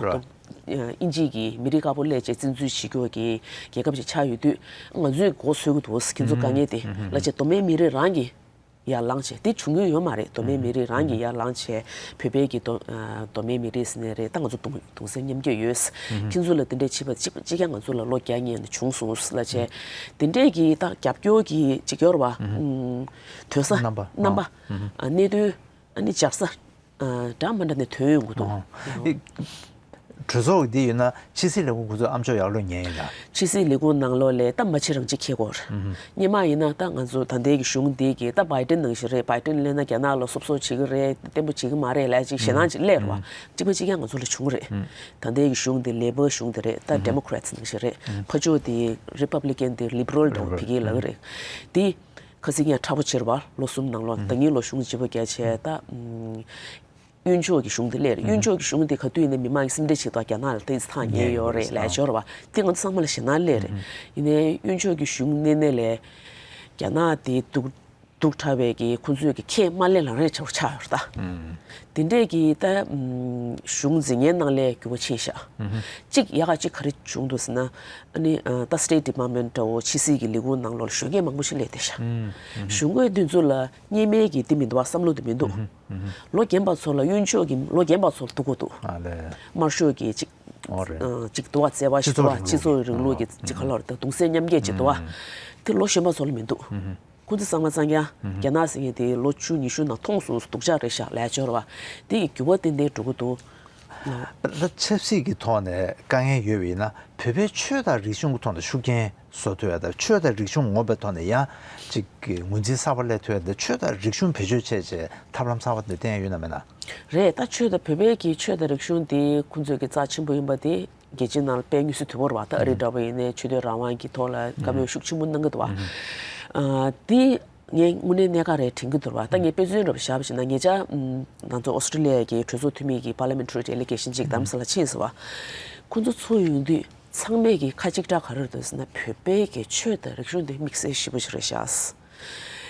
དབྱིན་ཇི་གི་མི་རིགས་དཀར་པོ་སླེབས་བྱས་བཙན་འཛུལ་བྱེད་རྒྱུ་གི་རྒྱལ་ཁབ་ཅིག་ཆགས་ཡོད་དུས། ང་ཚོས་མགོ་འཚོས་ཀྱི་འདུག་ཁྱེད་ཚོ་དཀའ་ངལ་དེ་ལ་བྱས་གདོད་མའི་མི་རིགས་རང་གི་ཡར་ལངས་བྱས། དེ་བྱུང་མྱོང་ཡོད་མ་རེད། གདོད་མའི་མི་རིགས་རང་གི་ཡར་ལངས་བྱས། བོད་པའི་གི་གདོད་ཨ་གདོད་མའི་མི་རིགས་ཟེར་ནའི་རེད། ད་ང་ཚོ་གདུང་གདུང་སེམས་མཉམ་སྐྱེད་ཡོད། ཁྱེད་ཚོ་ལ་དེ་འདྲའི་བྱས་པ་གཅིག་གཅིག་ཀྱང་ང་ཚོ་ལ་ལོ་བརྒྱ་སྔོན་ནས་བྱུང་སོང་ལ་བྱས། དེ་འདྲས་ཀྱི་ད་རྒྱབ་སྐྱོར་གྱི་ཅིག་ཡོད་རེད་བ། ཨུམ། ཐོན་ས་རྣམ་པ། རྣམ་པ། ཨ་གནད་དོན་ཨ་ནི་སྦྱར་ས་ཨ་འདྲ་མི་འདྲ་ནས་ཐོན་ཡོང་གི་འདུག་ཨོ། ཨེ། གྲོས་ཚོགས་འདི་ཡོད་ན་ཕྱི་སྲིད་ལས་ཁུངས་ཁོ་ཚོས་ཨ་མཆོག་ཡར་ལོག་ཉན་ཡིན་ལ། ཕྱི་སྲིད་ལས་ཁུངས་ནང་ལོགས་ལ་ད་མ་ཕྱི་རང་ཕྱི་འཁྱེར་དགོས་རེད། སྔོན་མ་ཡིན་ན་ད་ང་ཚོ་ད་ལྟའི་གི་གཞུང་འདི་གི་ད་བྷའི་ཏིན་ནང་བཞིན་རེད། བྷའི་ཏིན་སླེབས་ན་རྒྱ་ནག་ལ་སོབ་སོབ་བྱེད་ཀྱི་རེད། བརྟན་པོ་བྱེད་ཀྱི་མ་རེད་ལབ་ཅིག་ཞེད་སྣང་ཅིག་སླེབས་རེད་བ། གཅིག་པ་གཅིག་རྐྱང་ང་ཚོ་ལ་བྱུང་རེད། ད་ལྟའི་གི་གཞུང་འདི་ལེ་པར་གཞུང་འདི་རེད། ད་ཌེ་མོ་ཀ་རེ་ཊི་ནང་བཞིན་རེད། ཕར་ཕྱོགས་དེ་རི་པབ་ལི་ཀན་དེ་ལི་པ་རལ་འདྲ་བོ་ཕ་གིར་ལབ་ཀྱི་རེད། དེ་ཁ་སང་ཡང་མཁྲེགས་པོ་ཆེ་རེད་བ། ལོ་གསུམ་ནང་ལོགས་ཟླ་ཉིན་ལོ་གཞུང་བརྗེ་པོ་རྒྱག་བྱས་ད། ཨུམ། གཡོན་ཕྱོགས་ཀྱི་གཞུང་དེ་སླེབས་རེད། གཡོན་ཕྱོགས་ཀྱི་གཞུང་དེ་ག་དུས་ཡིན་ནའི་མི་མང་གི་སེམས་ཁྲལ་བྱེད་དུས་རྒྱ་ནག་ལ་ཏོག་ཙམ་ཐག་ཉེ་ཡོད་རེད་ལབ་ཡ་ཅིག་ཡོད་རེད་བ། དེ་ང་ཚོ་ཚང་མ་ལ་ཞེད་སྣང་སླེབས་རེད། ཡིན་ནའི་གཡོན་ཕྱོགས་ཀྱི་གཞུང་མནན་ནའི་ལས་རྒྱ་ནག་དེ་སྡུག་སྡུག་དྲགས་པའི་གི་ཁོང་ཚོས་གི་ཁས་མ་ལེན་ལབ་རེས་བྱས་པ་ཆགས་ཡོད་རེད་ད། དེ་འདྲས་ཀྱི་ད་ཨམ་གཞུང་འཛིན་མཁན་ནང་ལ་འགྱུར་བ་ཕྱིན་ཤག་གཅིག་ཡག་ག་གཅིག་ག་རེ་བྱུང་འདུག་ཟེར་ན། ཨ་ནི་ཨ་ད་སི་ཊེཊ་ཌི་པཊ་མེན་ཊ་འདྲ་བོ་ཕྱི་སྲིད་ཀྱི་ལས་ཁུངས་ནང་ལོགས་ལ་གཞོན་སྐྱེས་མང་པོ་ཞིག་སླེབས་བསྡད་ཤག་གཞོན་སྐྱེས་དེ་ཚོ་ལ་སྔོན་མའི་གི་དེ་མི་འདུག་བ། བསམ་བློ་དེ་མི་འདུག་ལོ་རྒན་པ་ཚོ་ལ་གཡོན་ཕྱོགས་ཀྱི་ལོ་རྒན་པ་ཚོ་ལ་སྡུག་གོ་འདུག་ཨ་ལས། དམར་ཤོག་གི་ཅིག་ཨོ་རེད། ཨ་ཅིག་འདུག་བ། བརྩེ་བ་ཞིག་འདུག་བ། སྤྱི་ཚོགས་རིང་ལུགས་ཀྱི་ཅིག་ག་ལོར་དང་གདུང་སེམས་མཉམ་སྐྱེད་ཅིག་འདུག་བ། དེ་ལོ་གཞོན་པ་ཚོ་ལ་མི་འདུག་ཁོ་ཚོ་གཙང་མ་གཙང་རྐྱང་རྒྱ་ནག་ཟེར་མཁན་དེ་ལོ་བཅུ་ཉི་ཤུ་ནང་མཐོང་སོང་། སྡུག་ཅག་རེད་ཤག་ལབ་ཡ་ཅིག་ཡོད་རེད་བ། དེ་ཡི་འགྱུར་བ་ཏན་ཏན་འགྲོ་གི་འདུག་ད་ཆབ་སྲིད་ཀྱི་ཐོག་ནས་དཀའ་ངལ་ཡོད་པ་ཡིན་ན། བོད་པའི་ཆོས་དང་རིག་གཞུང་གི་ཐོག་ནས་ཤུགས་རྐྱེན་བཟོ་ཐུབ་ཡ་དང་། ཆོས་དང་རིག་གཞུང་ངོམ་པའི་ཐོག་ནས་ཡང་ཅིག་གི་ངོས་འཛིན་གསར་པ་སླེབས་ཐུབ་ཡ་དང་། ཆོས་དང་རིག་གཞུང་བེད་སྤྱོད་བྱས་བྱས་ཐབས་ལམ་གསར་པ་འདི་བསྟན་ཡ་ཡོད་ན་མེད་ན། རེད། ད་ཆོས་དང་བོད་པའི་གི་ཆོས་དང་རིག་གཞུང་དེ་ཁོང་ཚོས་གི་རྩ་ཆེན་པོ་ཡིན་པ་དེ་རྒྱལ་སྤྱིའི་ནང་ལ་དཔེ་མྱོང་ཚོར་ཐུབ་པ་རེད་བ། ད་ཨ་རི་འདྲ་པོ་ཡིན་ནའི་ཆོས་དད་རང་དབང་གི་ཐོག་ལ་བཀའ་མོལ་ཤུགས་ཆེན་པོ་གནང་གི་འདུག་བ། ཨ་དེ་ངས་དངོས་གནས་གནད་འགག་རེད་དྲན་གྱི་འདུག་བ། ད་ངས་དཔེ་མཚོན་འདྲ་པོ་བཞག་པ་ཞིག་ན། ཉེ་ཆར་ཨམ་ང་ཚོ་ཨོ་སི་ཀྲི་ལི་ཡ་གི་གྲོས་ཚོགས་འཐུས་མི་གི་པར་ལི་མེན་ཊ་རི་ཌེ་ལི་གེ་ཤན་ཅིག་རྡ་རམ་ས་ལ་ཕྱིན་སོང་བ། ཁོང་ཚོ་ཚོགས་ཡོང་དུས་ཚང་མས་གི་ཁ་གཅིག་གྲགས་ག་རེ་རེད་ཟེར་ན། བོད་པའི་གི་ཆོས་དང་རིག་གཞུང་དེ་དམིགས་བསལ་ཞེ་པོ་ཞིག་རེད་ཤག་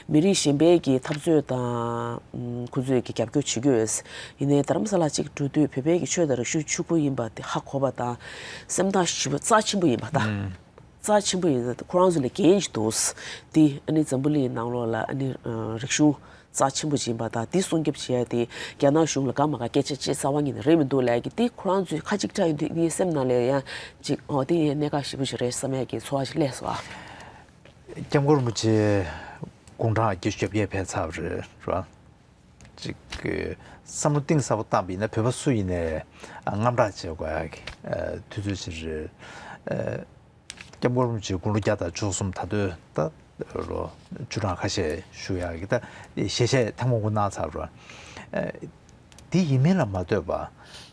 མི་རིགས་གཞན་པའི་གི་འཐབ་རྩོད་དང་ཁོང་ཚོས་གི་རྒྱབ་སྐྱོར་བྱེད་ཀྱི་ཡོད། ཡིན་ནའི་རྡ་རམ་ས་ལ་གཅིག་འགྲོ་དུས་བོད་པའི་གི་ཆོས་དང་རིག་གཞུང་ཕྱུག་པོ་ཡིན་པ་དེ་ཧ་གོ་བ་དང་། སེམས་ཐག་ཞེ་པོ་རྩ་ཆེན་པོ་ཡིན་པ་དང་། རྩ་ཆེན་པོ་ཡིན་ཙང་ཁོ་རང་ཚོ་ལ་འགན་ཞིག་འདུག་དེ་ཨ་ནི་འཛམ་བུ་གླིང་ནང་ལོགས་ལ་ཨ་ནི་ཨ་རིག་གཞུང་རྩ་ཆེན་པོ་ཅིག་ཡིན་པ་དང་། དེ་སྲུང་སྐྱོབ་བྱེད་ཡ་དེ་རྒྱ་ནག་གཞུང་ལ་དགའ་མ་དགའ་སྐད་ཆ་བྱེད་རྩ་བ་ཉིད་ནས་རེད་མི་འདུག་ལབ་ཀྱི། དེ་ཁོ་རང་ཚོས་ཁ་གཅིག་གྲགས་ཡོང་དུས་ངའི་སེམས་ནང་ལ་ཡང་ཅིག་ཨོ་དེ་ཡང་གནད་འགག་ཞེ་པོ་ཞིག་རེད་བསམ་ཡ་གི་ཚོར་བ་ཞིག་སླེབས་སོང་ཨ། སྐྱབས་མགོན་རིན་པོ་ཆེ་དགུང་གྲངས་བརྒྱད་ཅུ་གྱ་བརྒྱད་ཕེབས་ཚར་བ་རེད་ར། ཅིག་བསམ་བློ་གཏིང་ཟབ་པོ་བཏང་བ་ཡིན་ན། བོད་པ་སུ་ཡིན་ནའི་དངངས་སྐྲག་བྱེད་དགོས་ཡ་གི་དུས་ཚོད་ཅིག་རེད། སྐྱབས་མགོན་རིན་པོ་ཆེ་དགུང་ལོ་བརྒྱ་དང་བཅུ་གསུམ། ད་དུང་ད་ལོ་བཅུ་གྲངས་ཁ་ཤས་བཞུགས་ཡག་གི་ད་ཞལ་བཞེས་ཐེངས་མང་པོ་གནང་ཚར་རོ། དེ་ཡིན་མིན་ལ་མ་ལྟོས་པ།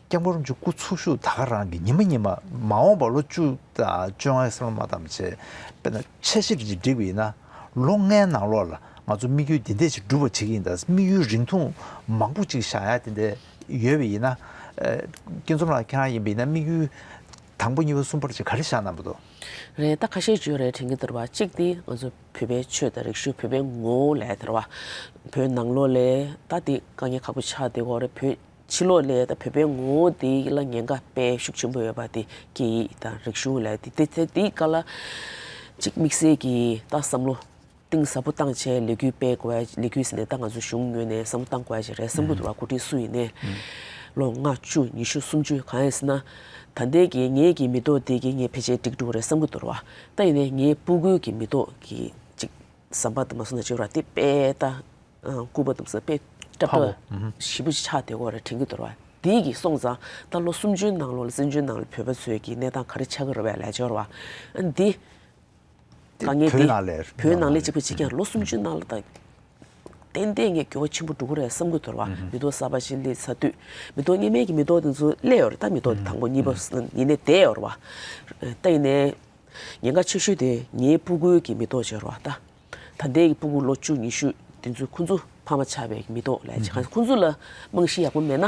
སྐྱབས་མགོན་རིན་པོ་ཆེ་སྐུ་འཚོ་བཞུགས་ད་ག་རང་གི་ཉི་མ་ཉི་མ། མ་འོངས་པ་ལོ་བཅུ་དང་བཅོ་ལྔའི་བསམ་བློ་མ་བཏང་བ་བྱས། དཔེར་ན་འཆར་གཞི་ཅིག་བསྒྲིགས་པ་ཡིན་ན། ལོ་ལྔའི་ནང་ལོགས་ལ་ང་ཚོ་དམིགས་ཡུལ་འདི་འདྲས་ཅིག་འགྲུབ་པ་བྱེད་ཀྱི་ཡིན། ད་དམིགས་ཡུལ་རིང་ཐུང་མང་པོ་ཅིག་བཞག་ཡ་དེ་འདྲས་ཡོད་པ་ཡིན་ན། ཨ་སྐྱིད་འཛོམས་ལགས་ཁྱེད་རང་ཡིན་པ་ཡིན་ན་དམིགས་ཡུལ་དང་པོ་གཉིས་པ་གསུམ་པར་ཅིག་ག་རེ་བཞག་གནང་གི་འདུག་རེད། ད་ཁ་ཤས་ཅིག་ཡོད་རེད་དྲན་གྱི་འདུག་བ། གཅིག་དེ་ང་ཚོ་བོད་པའི་ཆོས་དང་རིག་གཞུང་། བོད་པའི་ངོ་བོ་ལབ་ཡ་དེ་རེད་བ། བོད་ནང་ལོགས་ལ་ད་དེ་དཀའ་ངལ་ཁག་པོ་ཆགས་བསྡད་ཡོད་རེད། བོད་ཕྱི་ལོགས་ལ་ད་བོད་པའི་ངོ་བོ་དེ་ལ་ཉེན་ཁ་དཔེ་ཤུགས་ཆེན་པོ་ཡོད་པ་དེ་སྐད་ཡིག་དང་རིག་གཞུང་ལབ་ཡ་དེ། དེ་དེ་དེའི་སྒང་ལ་གཅིག་དམིགས་བསལ་གྱི་ད་བསམ་བློ་གཏིང་ཟབ་པོ་བཏང་བྱས་ལས་འགུལ་སྤེལ་དགོས་ཡ། ལས་འགུལ་ཟེར་ནས་ད་ང་ཚོ་གཞུང་ངོས་ནས་བསམ་བློ་བཏང་དགོས་ཡ་ཞིག་རེད་བསམ་གྱི་འདུག་བ། འགོ་ཁྲིད་སུ་ཡིན་ནའི་ལོ་ལྔ་བཅུ་ཉི་ཤུ་སུམ་ཅུ། གང་ཡིན་ཟེར་ན་ད་ལྟའི་གི་ངའི་གི་མི་ཐོག་དེ་གི་ངས་ཕལ་ཆེར་འགྲིག་འགྲོ་གི་རེད་བསམ་གྱི་འདུག་བ། ད་ཡིན་ནའི་ངའི་སྤུ་གུའི་གི་མི་ཐོག་གི་ཅིག་ཟམ་པ་དུ་མ་སོང་ན་བརྗོད་ར་དེ་དཔེ་ད་སྐུད་པ་དུ་མ་སོང་དཔེ་སྲབ་ཁག་པོ་ཞེ་པོ་ཅིག་ཆགས་བསྡད་ཡོད་རེད་དྲན་གྱི་འདུག་བ། དེ་གི་སོང་ཙང་ད་ལོ་སུམ་ཅུའི་ནང་ལོགས་ལ་བཙན་བྱོལ་ནང་ལ་བོད་པ་ཚོའི་གི་གནས་སྟངས་ག་རེ་ཆགས་ཀྱི་རེད་བས་ལབ་བརྗོད་ར་བ། ཨ་འདི་དཀའ་ངལ་བོད་འདི་ནང་ལ་བོད་ནང་ལ་གཅིག་པ་གཅིག་རྐྱང་། ལོ་སུམ་ཅུའི་ནང་ལ་ད་ཏན་ཏན་ངས་འགྱུར་བ་ཆེན་པོ་འགྲོ་གི་རེད་བསམ་གྱི་འདུག་བ། མི་ཐོག་གསར་པ་ཞིག་སླེབས་ཚར་དུས། མི་ཐོག་སྔོན་མའི་གི་མི་ཐོག་དེ་ཚོ་སླེབས་ཡོད་རེད། ད་མི་ཐོག་དེ་དང་པོ་གཉིས་པ་ཡིན་ནའི་བསྡད་ཡོད་རེད་བ། ད་ཡིན་ནའི་ཉེན་ཁ་ཆེ་ཤོས་དེ་ངའི་སྤུ་གུའི་གི་མི་ཐོག་བྱས་རེད་བ། ད་ད་ལྟའི་གི་སྤུ་གུ་ལོ་བཅུ་ཉི་ཤུ་དེ་ཚོས་ཁོང་ཚོ་ཕ་མ་ཆགས་པའི་གི་མི་ཐོག་ལབ་བྱས། ཁོང་ཚོ་ལ་རྨང་གཞི་ཡག་པོ་མེད་ན།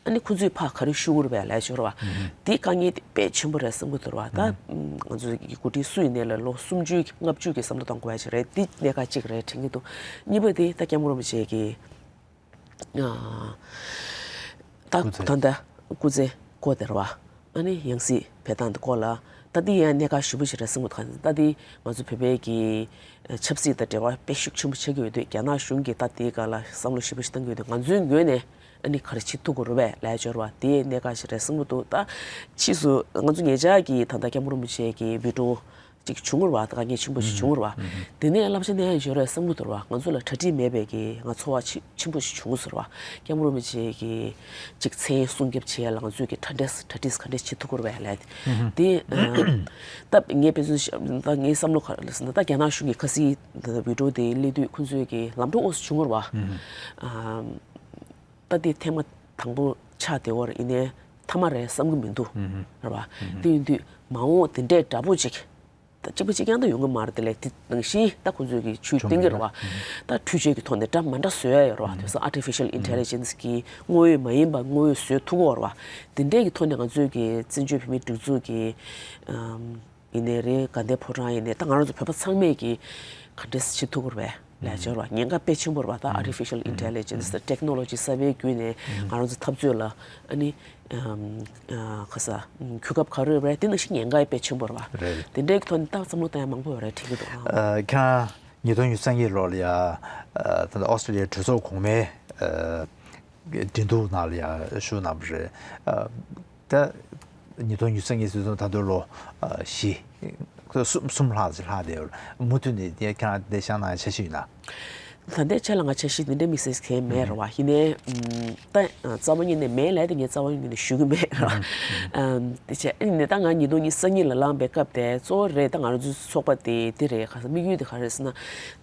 ཨ་ནི་ཁོ་ཚོས་ཕར་ག་རེ་ཞུ་དགོས་རེད་པས་ལབ་ཡ་ཅིག་ཡོད་རེད་པ། དེའི་དཀའ་ངལ་དེ་དཔེ་ཆེན་པོ་རེད་བསམ་གྱི་འདུག་རེད་པ། ད་ང་ཚོ་གི་འགོ་ཁྲིད་སུ་ཡིན་ནའི་ལ་ལོ་སུམ་ཅུ་ལྔ་བཅུ་གི་བསམ་བློ་གཏོང་དགོས་ཡ་ཅིག་རེད། འདི་གནད་འགག་ཅིག་རེད་དྲན་གྱི་འདུག་གཉིས་པ་དེ་ད་སྐྱབས་མགོན་རིན་པོ་ཆེ་གི་ཨ། ད་སྐུ་ཚེ། ད་ལྟ་སྐུ་ཚེ་སྐོར་དེ་རེད་པ། ཨ་ནི་ཡང་སྲིད་ཕེབས་སྟངས་དེ་སྐོར་ལ། ད་འདི་ཡང་གནད་འགག་ཞེ་པོ་ཞིག་རེད་བསམ་གྱི་འདུག་ད་འདི་ང་ཚོ་བོད་པའི་གི་ཆབ་སྲིད་དང་འབྲེལ་བ་དཔེ་ཤུགས་ཆེན་པོ་ཆགས་ཀྱི་ཡོད་དུས། རྒྱ་ནག་གཞུང་གིས་ད་འདིའི་སྒང་ལ་བསམ་བློ་ཞེ་པོ་ཞིག་བཏང་གི་ཡོད་དུས། ང་ཚོའི་ངོས་ནས་ཨ་ནི་ག་རེ་བྱེད་ཐུབ་ཀྱི་རེད་པས་ལབ་ཡ་ཅིག་ཡོད་རེད་པ། དེ་གནད་འགག་ཞིག་རེད་བསམ་གྱི་འདུག་ད་ཕྱིས་སུ་ང་ཚོ་ཉེ་ཆར་གྱི་ད་ལྟ་སྐྱབས་མགོན་རིན་པོ་ཆེ་གི་བི་ཌི་ཡོ་ཅིག་བྱུང་བ་རེད་པ། ད་དཀའ་ངལ་ཆེན་པོ་ཞིག་བྱུང་བ་རེད་པ། དེ་ནས་བསླབ་བྱ་ལེན་ཡ་ཡོད་རེད་བསམ་གྱི་འདུག་རེད་པ། ང་ཚོ་ལ་གྲ་སྒྲིག་མེད་པའི་གི་ང་ཚོར་བ་ཆེ་ཆེན་པོ་ཞིག་བྱུང་སོང་རེད་པ། སྐྱབས་མགོན་རིན་པོ་ཆེ་གི་ཅིག་མཚན་སྲུང་སྐྱོབ་བྱེད་ཡ་ལ་ང་ཚོས་གི་གྲ་སྒྲིག་གྲ་སྒྲིག་ག་འདྲས་བྱེད་ཐུབ་ཀྱི་རེད་པས་ལབ་དེ། ད་ངས་དཔེ་མཚོན་ཞིག་ད་ངའི་བསམ་བློ་ག་རེ་ཟེར་ན། ད་རྒྱ་ནག་གཞུང་གི་ཁ་སང་ད་ལྟ་བི་ཌི་ཡོ་དེ་སླེབས་དུས་ཁོང་ཚོས་གི་ལམ་འགྲོ་དངོས་སུ་བྱུང་བ་རེད་པ། ད་དེ་ཐེངས་མ་དང་པོ་ཆགས་བསྡད་ཡོད་རེད། ཡིན་ནའི་མཐའ་མ་རེད་བསམ་གྱི་མི་འདུག་རེད་པ། དེ་ཡིན་དུས་མ་འོངས་དེ་འདྲའི་འདྲ་པོ་ཅིག་ད་གཅིག་པ་གཅིག་རྐྱང་ད་ཡོང་གི་མ་རེད། དེ་ལས་དེ་ནང་བཞིན་ད་ཁོང་ཚོས་གི་ཇུས་བཏོན་གྱི་རེད་པ། ད་འཕྲུལ་ཆས་ཀྱི་ཐོག་ནས་འདྲ་མ་འདྲ་བཟོ་ཡ་ཡོད་རེད་པ། དེང་སང་artificial intelligence་གི་དངོས་ཡོད་མ་ཡིན་པ་དངོས་ཡོད་བཟོ་ཐུབ་ཀྱི་ཡོད་རེད་པ། དེ་འདྲའི་གི་ཐོག་ནས་ང་ཚོས་གི་བཙན་བྱོལ་བོད་མིའི་སྒྲིག་འཛུགས་ཀྱི་ཨམ། ཡིན་ནའི་རེད། དགའ་ལྡན་ཕོ་བྲང་ཡིན་ནའི། ད་ང་རང་ཚོ་བོད་པ་ཚང་མས་ཀྱིས་ག་འདྲས་བྱེད་ཐུབ་ཀྱི་རེད་པས་ལབ་ཡ་ཅིག་ཡོད་རེད་པ། ཉེན་ཁ་དཔེ་ཆེན་པོ་རེད་པ། ད་artificial intelligence་དང་technology་གསར་པའི་བརྒྱུད་ནས་ང་རང་ཚོ་འཐབ་རྩོད་ལ་ཨ་ནི་ཨམ་ཨ་ག་ས་གོ་སྐབས་ག་རེ་ཡོད་རེད། དེ་ནང་བཞིན་ཉེན་ཁ་དཔེ་ཆེན་པོ་རེད་པ། རེད། དེ་འདྲའི་ཐོག་ནས་ད་བསམ་བློ་བཏང་ཡ་མང་པོ་ཡོད་རེད་དྲན་གྱི་འདུག་ཨ། ཨ། ཁྱེད་རང་ཉིས་སྟོང་ཉི་ཤུ་རྩ་གཉིས་ལོ་ལ་ཡ་ཨ་ད་ལྟ་ཨོ་སི་ཀྲི་ལི་ཡའི་གྲོས་ཚོགས་གོང་མའི་ཨ་འགན་འཁུར་ནང་ལ་ཡང་ཞུགས་གནང་བ་རེད། ཨ། ད་ཉིས་སྟོང་ཉི་ཤུ་རྩ་གཉིས་ཟེར་དུས་ད་དུང་ལོ་ཨ་བཞི་གསུམ་གསུམ་ལྷག་ཅིག་ལྷག་བསྡད་ཡོད་རེད། མུ་མཐུད་ནས་དེ་ཁྱེད་རང་དེ་བཞག་གནང་ཡ་འཆར་གཞི་ཡོད་ན། ད་ལྟའི་ཆ་ལ་ང་འཆར་གཞི་དེ་འདྲ་དམིགས་བསལ་གང་ཡང་མེད་རེད་པ། ཡིན་ནའི་ཨམ་ད་རྩ་བ་ཉིད་ནས་མེད་ལབ་དེ་ངས་རྩ་བ་ཉིད་ནས་ཞུ་གི་མེད་རེད་པ། ཨམ་དེ་བྱས་ཨ་ནི་ད་ང་ཉིས་སྟོང་ཉི་ཤུ་རྩ་གཉིས་ལ་ལངས་པའི་སྐབས་དེ་གཙོ་བོ་རེད། ད་ང་རང་ཚོའི་ཚོགས་པ་དེ་དེ་རེད། ག་ས་དམིགས་ཡུལ་དེ་ག་རེ་རེད་ཟེར་ན།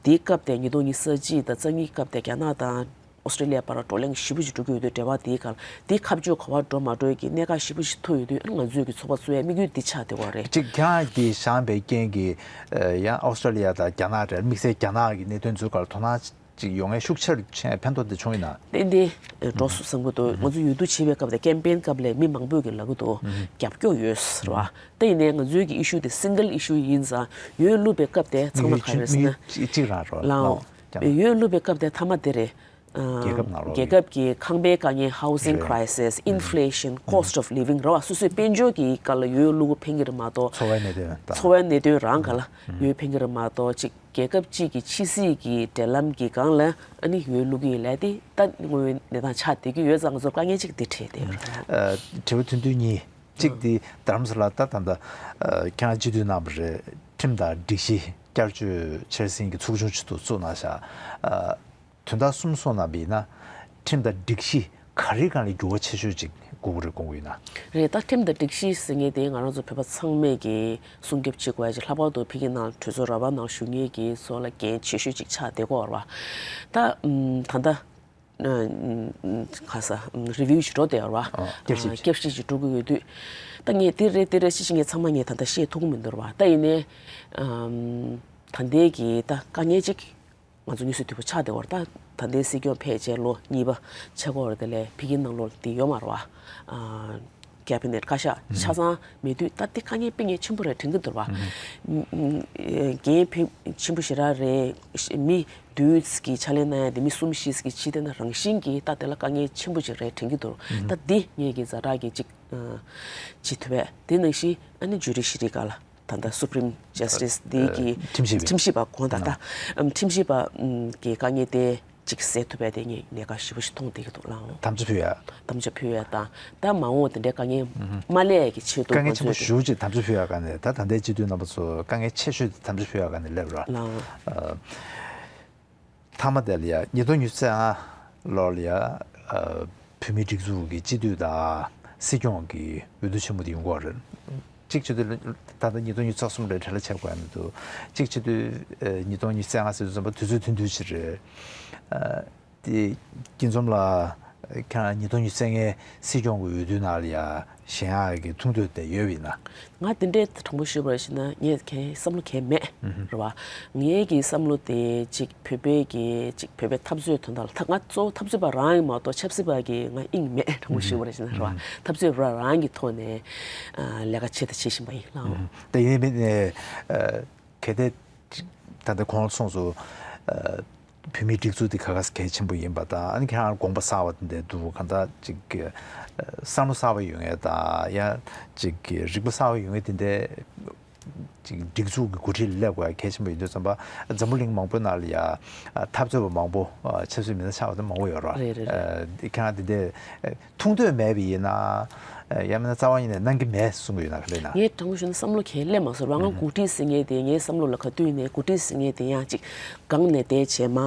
དེའི་སྐབས་དེ་ཉིས་སྟོང་ཉི་ཤུ་རྩ་གཅིག་དང་རྩ་གཉིས་སྐབས་དེ་རྒྱ་ནག་དང་ཨོ་སི་ཀྲི་ལི་ཡ་བར་བགྲོ་གླེང་ཞེ་པོ་ཞིག་འགྲོ་གི་ཡོད་དུས། འབྲེལ་བ་དེའི་སྒང་དེའི་ཁ་ཕྱོགས་ག་པར་འགྲོ་མ་འགྲོ་གི་གནད་འགག་ཞེ་པོ་ཞིག་ཐུག་ཡོད་དུས། ཨ་ནི་ང་ཚོས་ཀྱི་ཚོགས་པ་གཙོ་ཡ་དམིགས་ཡུལ་འདི་ཆགས་བསྡད་ཡོད་རེད། གཅིག་ཁྱེད་རང་གིས་བཞེངས་པའི་རྐྱེན་གྱིས་ཨ་ཡང་ཨོ་སི་ཀྲི་ལི་ཡ་དང་རྒྱ་ནག་རེད། དམིགས་བསལ་རྒྱ་ནག་གི་གནད་དོན་ཚོའི་སྒང་ལ་དོ་སྣང་ཅིག་ཡོང་མཁན་ཤུགས་ཆེ་རུ་ཕྱིན་ཕན་ཐོགས་དེ་བྱུང་ཡོད་ན། ཏན་ཏན་འགྲོ་སོང་བསམ་གྱི་འདུག་ང་ཚོ་འོས་བསྡུ་བྱེད་པའི་སྐབས་དང་ཀེམ་པེན་སྐབས་ལ་མི་མང་པོས་ཀྱི་ལབ་ཀྱི་འདུག་རྒྱབ་སྐྱོར་ཡོད་ཟེར་བ། ད་ཡིན་ནའི་ང་ཚོའི་གི་ཨི་ཤུ་དེ་སིང་གལ་ཨི་ཤུ་ཡིན་ཙང་། འོས་བླུགས་པའི་སྐབས་དེ་ཚང་མ་ག་རེ་ཟེར་ན། དམིགས་ཡུལ་གཅིག་རང་རེད་པ། ལའོ། རྒྱ་ནག་འོས་བླུགས་པའི་སྐབས་དེ་མཐའ་མ་དེ་རེད། ཨ། རྒྱལ་ཁབ་ནང་ལོགས་རྒྱལ་ཁབ་ཀྱི་ཁང་པའི་དཀའ་ངལ། housing crisis, inflation, cost of living་རེད་པ། སོ་སོའི་དཔལ་འབྱོར་གྱི་སྐོར་ལ་འོས་བླུག་ཕན་གྱི་རེད་མ་གཏོགས། འཚོ་བའི་གནད་དོན་རང་། འཚོ་བའི་གནད་དོན་རང་སྒང་ལ་འོས་ཕན་གྱི་རེད་མ་གཏོགས། ཅིག་རྒྱལ་ཁབ་ཅིག་གི་ཕྱི་སྲིད་ཀྱི་འབྲེལ་ལམ་གྱི་སྒང་ལ་ཨ་ནི་འོས་བླུག་གི་ཡོད་ལབ་དེ་ད་དངོས་ཡོད་གནས་སྟངས་ཆགས་བསྡད་ཀྱི་ཡོད་ཙང་། ང་ཚོར་དཀའ་ངལ་ཅིག་འདི་འཕྲད་བསྡད་ཡོད་རེད། ཨ། དྲི་བ་དོན་ཚན་གཉིས། གཅིག་དེ་རྡ་རམ་ས་ལ་ད་ད་ལྟ་ཨ་ཁྱེད་རང་སྤྱི་འཐུས་གནང་བ་རེད། ཁྲིམས་དང་སྒྲིག་གཞི་བསྐྱར་བཅོས་འཆར་ཟིན་གྱི་ཚོགས་ཆུང་ཞིག་ཏུ་བཙུགས་གནང་བཞག་ཨ། དོན་དག་གསུམ་གསུངས་གནང་བ་ཡིན་ན། ཁྲིམས་དང་སྒྲིག་གཞི་ག་རེའི་སྒང་ལ་འགྱུར་བ་ཆེ་ཤོས་ཅིག་དགོས་ཀྱི་རེད་དགོངས་ཀྱི་ཡོད་ན། རེད། ད་ཁྲིམས་དང་སྒྲིག་གཞི་ཟེར་མཁན་དེ་ང་རང་ཚོ་བོད་པ་ཚང་མས་ཀྱིས་སྲུང་སྐྱོབ་བྱེད་དགོས་ཡ་ཅིག་ལྷག་པར་དུ་ཕ་གི་ནང་གྲོས་ཚོགས་ར་བ་ནང་བཞུགས་མཁན་གྱི་ཚོ་ལ་འགན་ཆེ་ཤོས་ཅིག་ཆགས་བསྡད་ཀྱི་ཡོད་རེད་པ། ད་ཨམ་ད་ལྟ་ཨ་ཨམ་ག་ས་ཨམ་རི་བིའུ་ཅིག་འགྲོ་བསྡད་ཡོད་རེད་པ། ཨ། བསྐྱར་ཞིབ་ཅིག་བསྐྱར་ཞིབ་ཅིག་འགྲོ་གི་ཡོད་དུས། ད་ངས་དེ་རེད་དེ་རེད་ཅེས་ངས་ཚང་མ་ངས་ད་ལྟ་བཤད་ཐུབ་ཀྱི་མི་འདུག་རེད་པ། ད་ཡིན་ནའི་ཨམ་ད་ལྟའི་གི་ད་དཀའ་ངལ་ཅིག་ང་ཚོ་དངོས་སུ་དུས་པོ་ཆགས་བསྡད་ཡོད་རེད། ད་ད་ལྟའི་སྲིད་སྐྱོང་ཕེབས་རྗེས་ལོ་གཉིས་པ་ཆགས་ཀྱི་ཡོད་རེད། དེ་ལས་ཕ་གིའི་ནང་ལོགས་དེ་ཡོད་མ་རེད་པ། ཨ། ཀེ་བི་ནེཊ་བཀའ་ཤག་ཆ་ཚང་མེད་དུས། ད་དེ་དཀའ་ངལ་དཔེ་ངས་ཆེན་པོ་རེད་དྲན་གྱི་འདུག་པ། འགན་ཕན་ཆེན་པོ་ཞེ་དྲག་རེད། མི་བདུན་གྱིས་ཕྱག་ལས་གནང་ཡ་དེ་མི་གསུམ་བཞི་གིས་བྱས་བསྡད་ན་རང་བཞིན་གྱིས་ད་དེ་ལ་དཀའ་ངལ་ཆེན་པོ་ཅིག་རེད་དྲན་གྱི་འདུག་ད་འདི་ངས་ཀྱི་ཛ་དྲག་གི་ཅིག་བྱེད་ཐུབ་པས། དེ་ནང་བཞིན་ཨ་ནི་ཇུ་ཌི་ཤི་རི་སྒང་ལ། ད་ལྟ་སུ་པི་རིམ་ཇས་ཊི་སི་འདི་གི་ཁྲིམས་ཞིབ་པ། ཁྲིམས་ཞིབ་པ་གོང་དང་། ད་ཨམ་ཁྲིམས་ཞིབ་པ་ཨམ་གི་དཀའ་ངལ་དེ་ཅིག་སེལ་ཐུབ་པ་དེ་ངས་གནད་འགག་ཞེ་པོ་ཞིག་མཐོང་བསྡད་ཀྱི་འདུག་ལགས། དམ་བཅའ་ཕུལ་ཡ། དམ་བཅའ་ཕུལ་ཡ་དང་། ད་མ་འོངས་དེ་འདྲའི་དཀའ་ངལ་མ་སླེབས་ཡ་གི་ཆེད་དུ་དཀའ་ངལ་ཆེན་པོ་ཞེ་པོ་ཅིག་དམ་བཅའ་ཕུལ་ཡ་ག་ནས། ད་ད་ལྟའི་སྤྱི་འཐུས་རྣམ་པ་ཚོ་དཀའ་ངལ་ཆེ་ཤོས་དེ་དམ་བཅའ་ཕུལ་ཡ་ག་ནས་སླེབས་ར། ལགས། ཨ། མཐའ་མ་དེ་ལ་ཡ་ཉིས་སྟོང་ཉི་ཤུ་རྩ་ལྔ་ལོ་ལ་ཡ་ཨ་བོད་མིའི་སྒྲིག་འཛུགས་ཀྱི་སྤྱི་འཐུས་དང་སྲིད་སྐྱོང་གི་འོས་བསྡུ་ཆེན་མོ་དེ་ཡོང་གི་ཡོད་རེད། གཅིག་བྱེད་དུས་ད་ལྟ་ཉིས་སྟོང་ཉི་ཤུ་རྩ་གསུམ་རེད། བྲེལ་བ་ཆེ་དགོས་ཡ་མི་འདུག་གཅིག་བྱེད་དུས་ཨ་ཉིས་སྟོང་ཉི་ཤུ་རྩ་ལྔ་ཟེར་དུས་ཙམ་པ་དུས་ཚོད་ཐུང་ཐུང་ཞིག་རེད། ཨ་དེ་སྐྱིད་འཛོམས་ལགས་ ཁྱེད་རང་ཉིས་སྟོང་ཉི་ཤུ་རྩ་ལྔའི་སྲིད་སྐྱོང་གི་འོས་བསྡུ་ནང་ལ་ཡ་བཞེངས་ཡག་གི་ཐུགས་འདོད་དེ་ཡོད་པ་ཡིན་ན། ང་དེ་འདྲའི་དྲང་པོ་ཞུས་པར་བྱས་ན་ངས་གའི་བསམ་བློ་གའི་མེད་རེད་བ། ངའི་གི་བསམ་བློ་དེ་ཅིག་བོད་པའི་གི་ཅིག་བོད་པའི་འཐབ་རྩོད་དོན་དག་ལ་ད་ང་གཙོ་བོ་འཐབ་རྩོད་པ་རང་ཡིན་མ་གཏོགས་ཆབ་སྲིད་པ་གི་ང་དབྱིངས་མེད་དྲང་པོ་ཞུས་པར་བྱས་ན་རེད་བ། འཐབ་རྩོད་པ་རང་གི་ཐོག་ནས་ལས་ཀ་བྱེད་དང་བྱེད་བཞིན་པ་ཡིན་ལགས། དེ་ཡིན་མིན་ནས་གལ་ཏེ་ད་ལྟ་གོང་ལ་གསུངས་སོང་། བོད་མིའི་སྒྲིག་འཛུགས་འདི་ག་ག་གལ་ཆེན་པོ་ཡིན་པ་དང་། ཨ་ནི་ཁྱེད་རང་དགོངས་པ་གསར་བ་འདི་འདུག་གང་ལྟར་ཅིག་བསམ་བློ་གསར་བ་ཡོད་མཁན་དང་ཡང་ཅིག་རིག་པ་གསར་བ་ཡོད་མཁན་དེ་འདྲའི་ཅིག་སྒྲིག་འཛུགས་ཀྱི་འགོ་ཁྲིད་ལ་སླེབས་དགོས་ཡ་གལ་ཆེན་པོ་ཡིན་དུས་ཙམ་པ། འཛམ་བུ་གླིང་མང་པོའི་ནང་ལ་ཡ་འཐབ་རྩོད་པ་མང་པོ་ཆབ་སྲིད་མི་སྣ་ཆགས་པ་དེ་མང་པོ་ཡོད་རེད། རེད་རེད་རེད། ཁྱེད་རང་དེ་འདྲའི་མཐོང་འདོད་མེད་པ་ཡིན་ན། ཡང་མིན་ན་རྩ་བ་ཉིད་ནས་གནང་གི་མེད་གསུང་གི་ཡོད་ན་ག་རེ་ཡིན་ན། ངས་དྲང་པོ་ཞུས་ན་བསམ་བློ་གང་ཡང་སླེབས་མ་སོང་ར། ང་འགོ་ཁྲིད་ཟེར་མཁན་དེ་ངའི་བསམ་བློ་ལ་ག་དུས་ནས་འགོ་ཁྲིད་ཟེར་མཁན་དེ་ཡང་ཅིག་སྒང་ནས་བསྡད་བྱས་མ་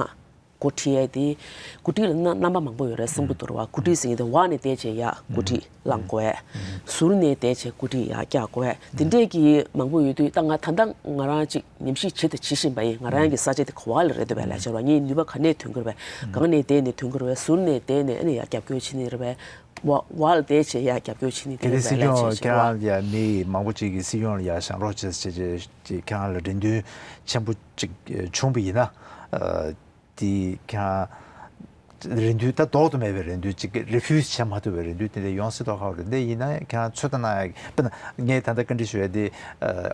འགོ་ཁྲིད་ཡས་དེ། འགོ་ཁྲིད་ལ་རྣམ་རྣམ་པ་མང་པོ་ཡོད་རེད། གསུང་གི་འདུག་ར་བ། འགོ་ཁྲིད་ཟེར་མཁན་དེ་འོག་ནས་བསྡད་བྱས་ཡ་འགོ་ཁྲིད་བླང་དགོས། ཟུར་ནས་བསྡད་བྱས་འགོ་ཁྲིད་ཡ་རྒྱག་དགོས། དེ་འདྲས་ཀྱི་མང་པོ་ཡོད་དུས་ད་ང་ད་ལྟ་ང་རང་ཅིག་ཉམས་ཞིབ་བྱེད་དང་བྱེད་བཞིན་པ་ཡིན། ང་རང་གི་ས་ཆ་དེ་ག་བ་ལ་རེད་འདུག་བས་ལས་བྱ་བ། ངའི་ནུས་པ་ག་ནས་ཐོན་གི་རེད་བས། སྒང་ནས་བསྡད་ནས་ཐོན་གི་རེད་བས། ཟུར་ནས་བསྡད་ནས་ཨ་ནི་ཡ་རྒྱབ་སྐྱོར་བྱེད་ནི་རེད་བས། བ་བ་ལ་བསྡད་བྱས་ཡ་རྒྱབ་སྐྱོར་བྱེད་ནི་དེ་རེད་བས་ལས་བྱ་བྱེད་བཞིན་པ་ཡིན། ཁྱེད་རང་ལ་ཡ་མི་མང་པོ་ཅིག་གིས་སྲིད་སྐྱོང་ལ་ཡ་བཞེངས་རོགས་བྱེད་བྱེད་བྱེད་ཅིག་ཁྱེད་རང་ལ་རེ་འདུན་ཆེན་པོ་ཅིག་བྱུང་བ་ཡིན་ན། དེ་ཁྱེད་རང་རེ་འདུན་ད་ལྡོག་ཏུ་མེད་པའི་རེ་འདུན་ཅིག་རི་ཕིའུ་སི་བྱེད་མ་ཐུབ་པའི་རེ་འདུན་དེ་འདྲ་ཡོང་སྲིད་མདོག་ཁ་པོ་རེད། འདི་ཡིན་ན་ཁྱེད་རང་ཚོད་ལྟ་གནང་ཡ། དཔེར་ན་ངས་ད་ལྟ་བཀའ་འདྲི་ཞུ་ཡ་དེ་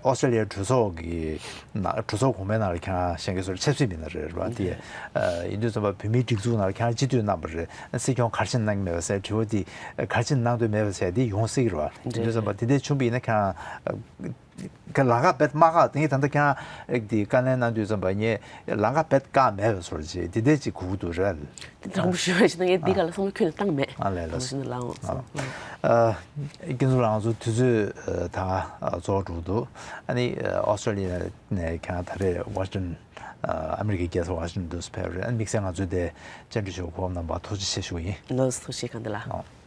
ཨོ་སི་ཀྲི་ལི་ཡའི་གྲོས་ཚོགས་ཀྱི་ནང་གྲོས་ཚོགས་གོང་མའི་ནང་ལ་ཁྱེད་རང་བཞེངས་ཀྱི་བཟོ་འདྲ་ཆབ་སྲིད་མི་སྣ་རེད་བ། དེ་ཡིན་དུས་ཙམ་པ་བོད་མིའི་སྒྲིག་འཛུགས་ནང་ལ་ཁྱེད་རང་སྤྱི་འཐུས་གནང་བ་རེད། སྲིད་སྐྱོང་ག་རེ་བྱས་གནང་གི་མེད་པ་ཟེར་དྲི་བ་དེ་ག་རེ་བྱས་གནང་འདོད་མེད་པ་ཟེར་དེ་ཡོང་སྲིད་ཀྱི་རེད་བ། ཡིན་དུས་ཙམ་པ་དེ་འདྲ་བྱུང་བ་ཡིན་ན་ཁྱེད་རང་ག་ལམ་ཁ་རྦད་མ་བཀག་དེ་ངས་ད་ལྟ་ཁྱེད་རང་འདི་བཀའ་ལན་གནང་དུས་ཙམ་པ་ངས་ལམ་ཁ་རྦད་བཀག་མེད་པའི་བཟོ་འདྲ་ཅིག་དེ་འདྲ་ཅིག་དགོས་ཀྱི་འདུག་རེད། དེ་དྲང་པོ་ཞུ་བ་ཞིག་ན་ངས་འདི་ག་ལ་བསམ་བློ་ཁྱོན་ནས་བཏང་མེད། ཨ་ལས་ལས། དྲང་པོ་ཞུ་ན་ལགས་འོང་། ཨ། ཨ། རྒན་ཚོ་ལགས་ང་ཚོ་དུས་ཚོད་ད་ག་རྫོགས་འགྲོ་འདུག་ཨ་ནི་ཨོ་སི་ཀྲི་ལི་ཡ་ནས་ཁྱེད་རང་ད་རེས་ཝ་ཤིང་ཨ་མི་རི་ཀའི་རྒྱལ་ས་ཝ་ཤིང་ཏོན་དུ་ཕེབས་རེད། ཨ་ནི་དམིགས་བསལ་ང་ཚོའི་དེ་བཅར་འདྲི་ཞུ་གོ་སྐབས་གནང་བར་ཐུགས་རྗེ་ཆེ་ཞུ་གི་ཡིན། ལགས་སོ། ཐུགས་རྗེ་ཆེ། བཀའ་དྲིན་ལགས། ཨོ།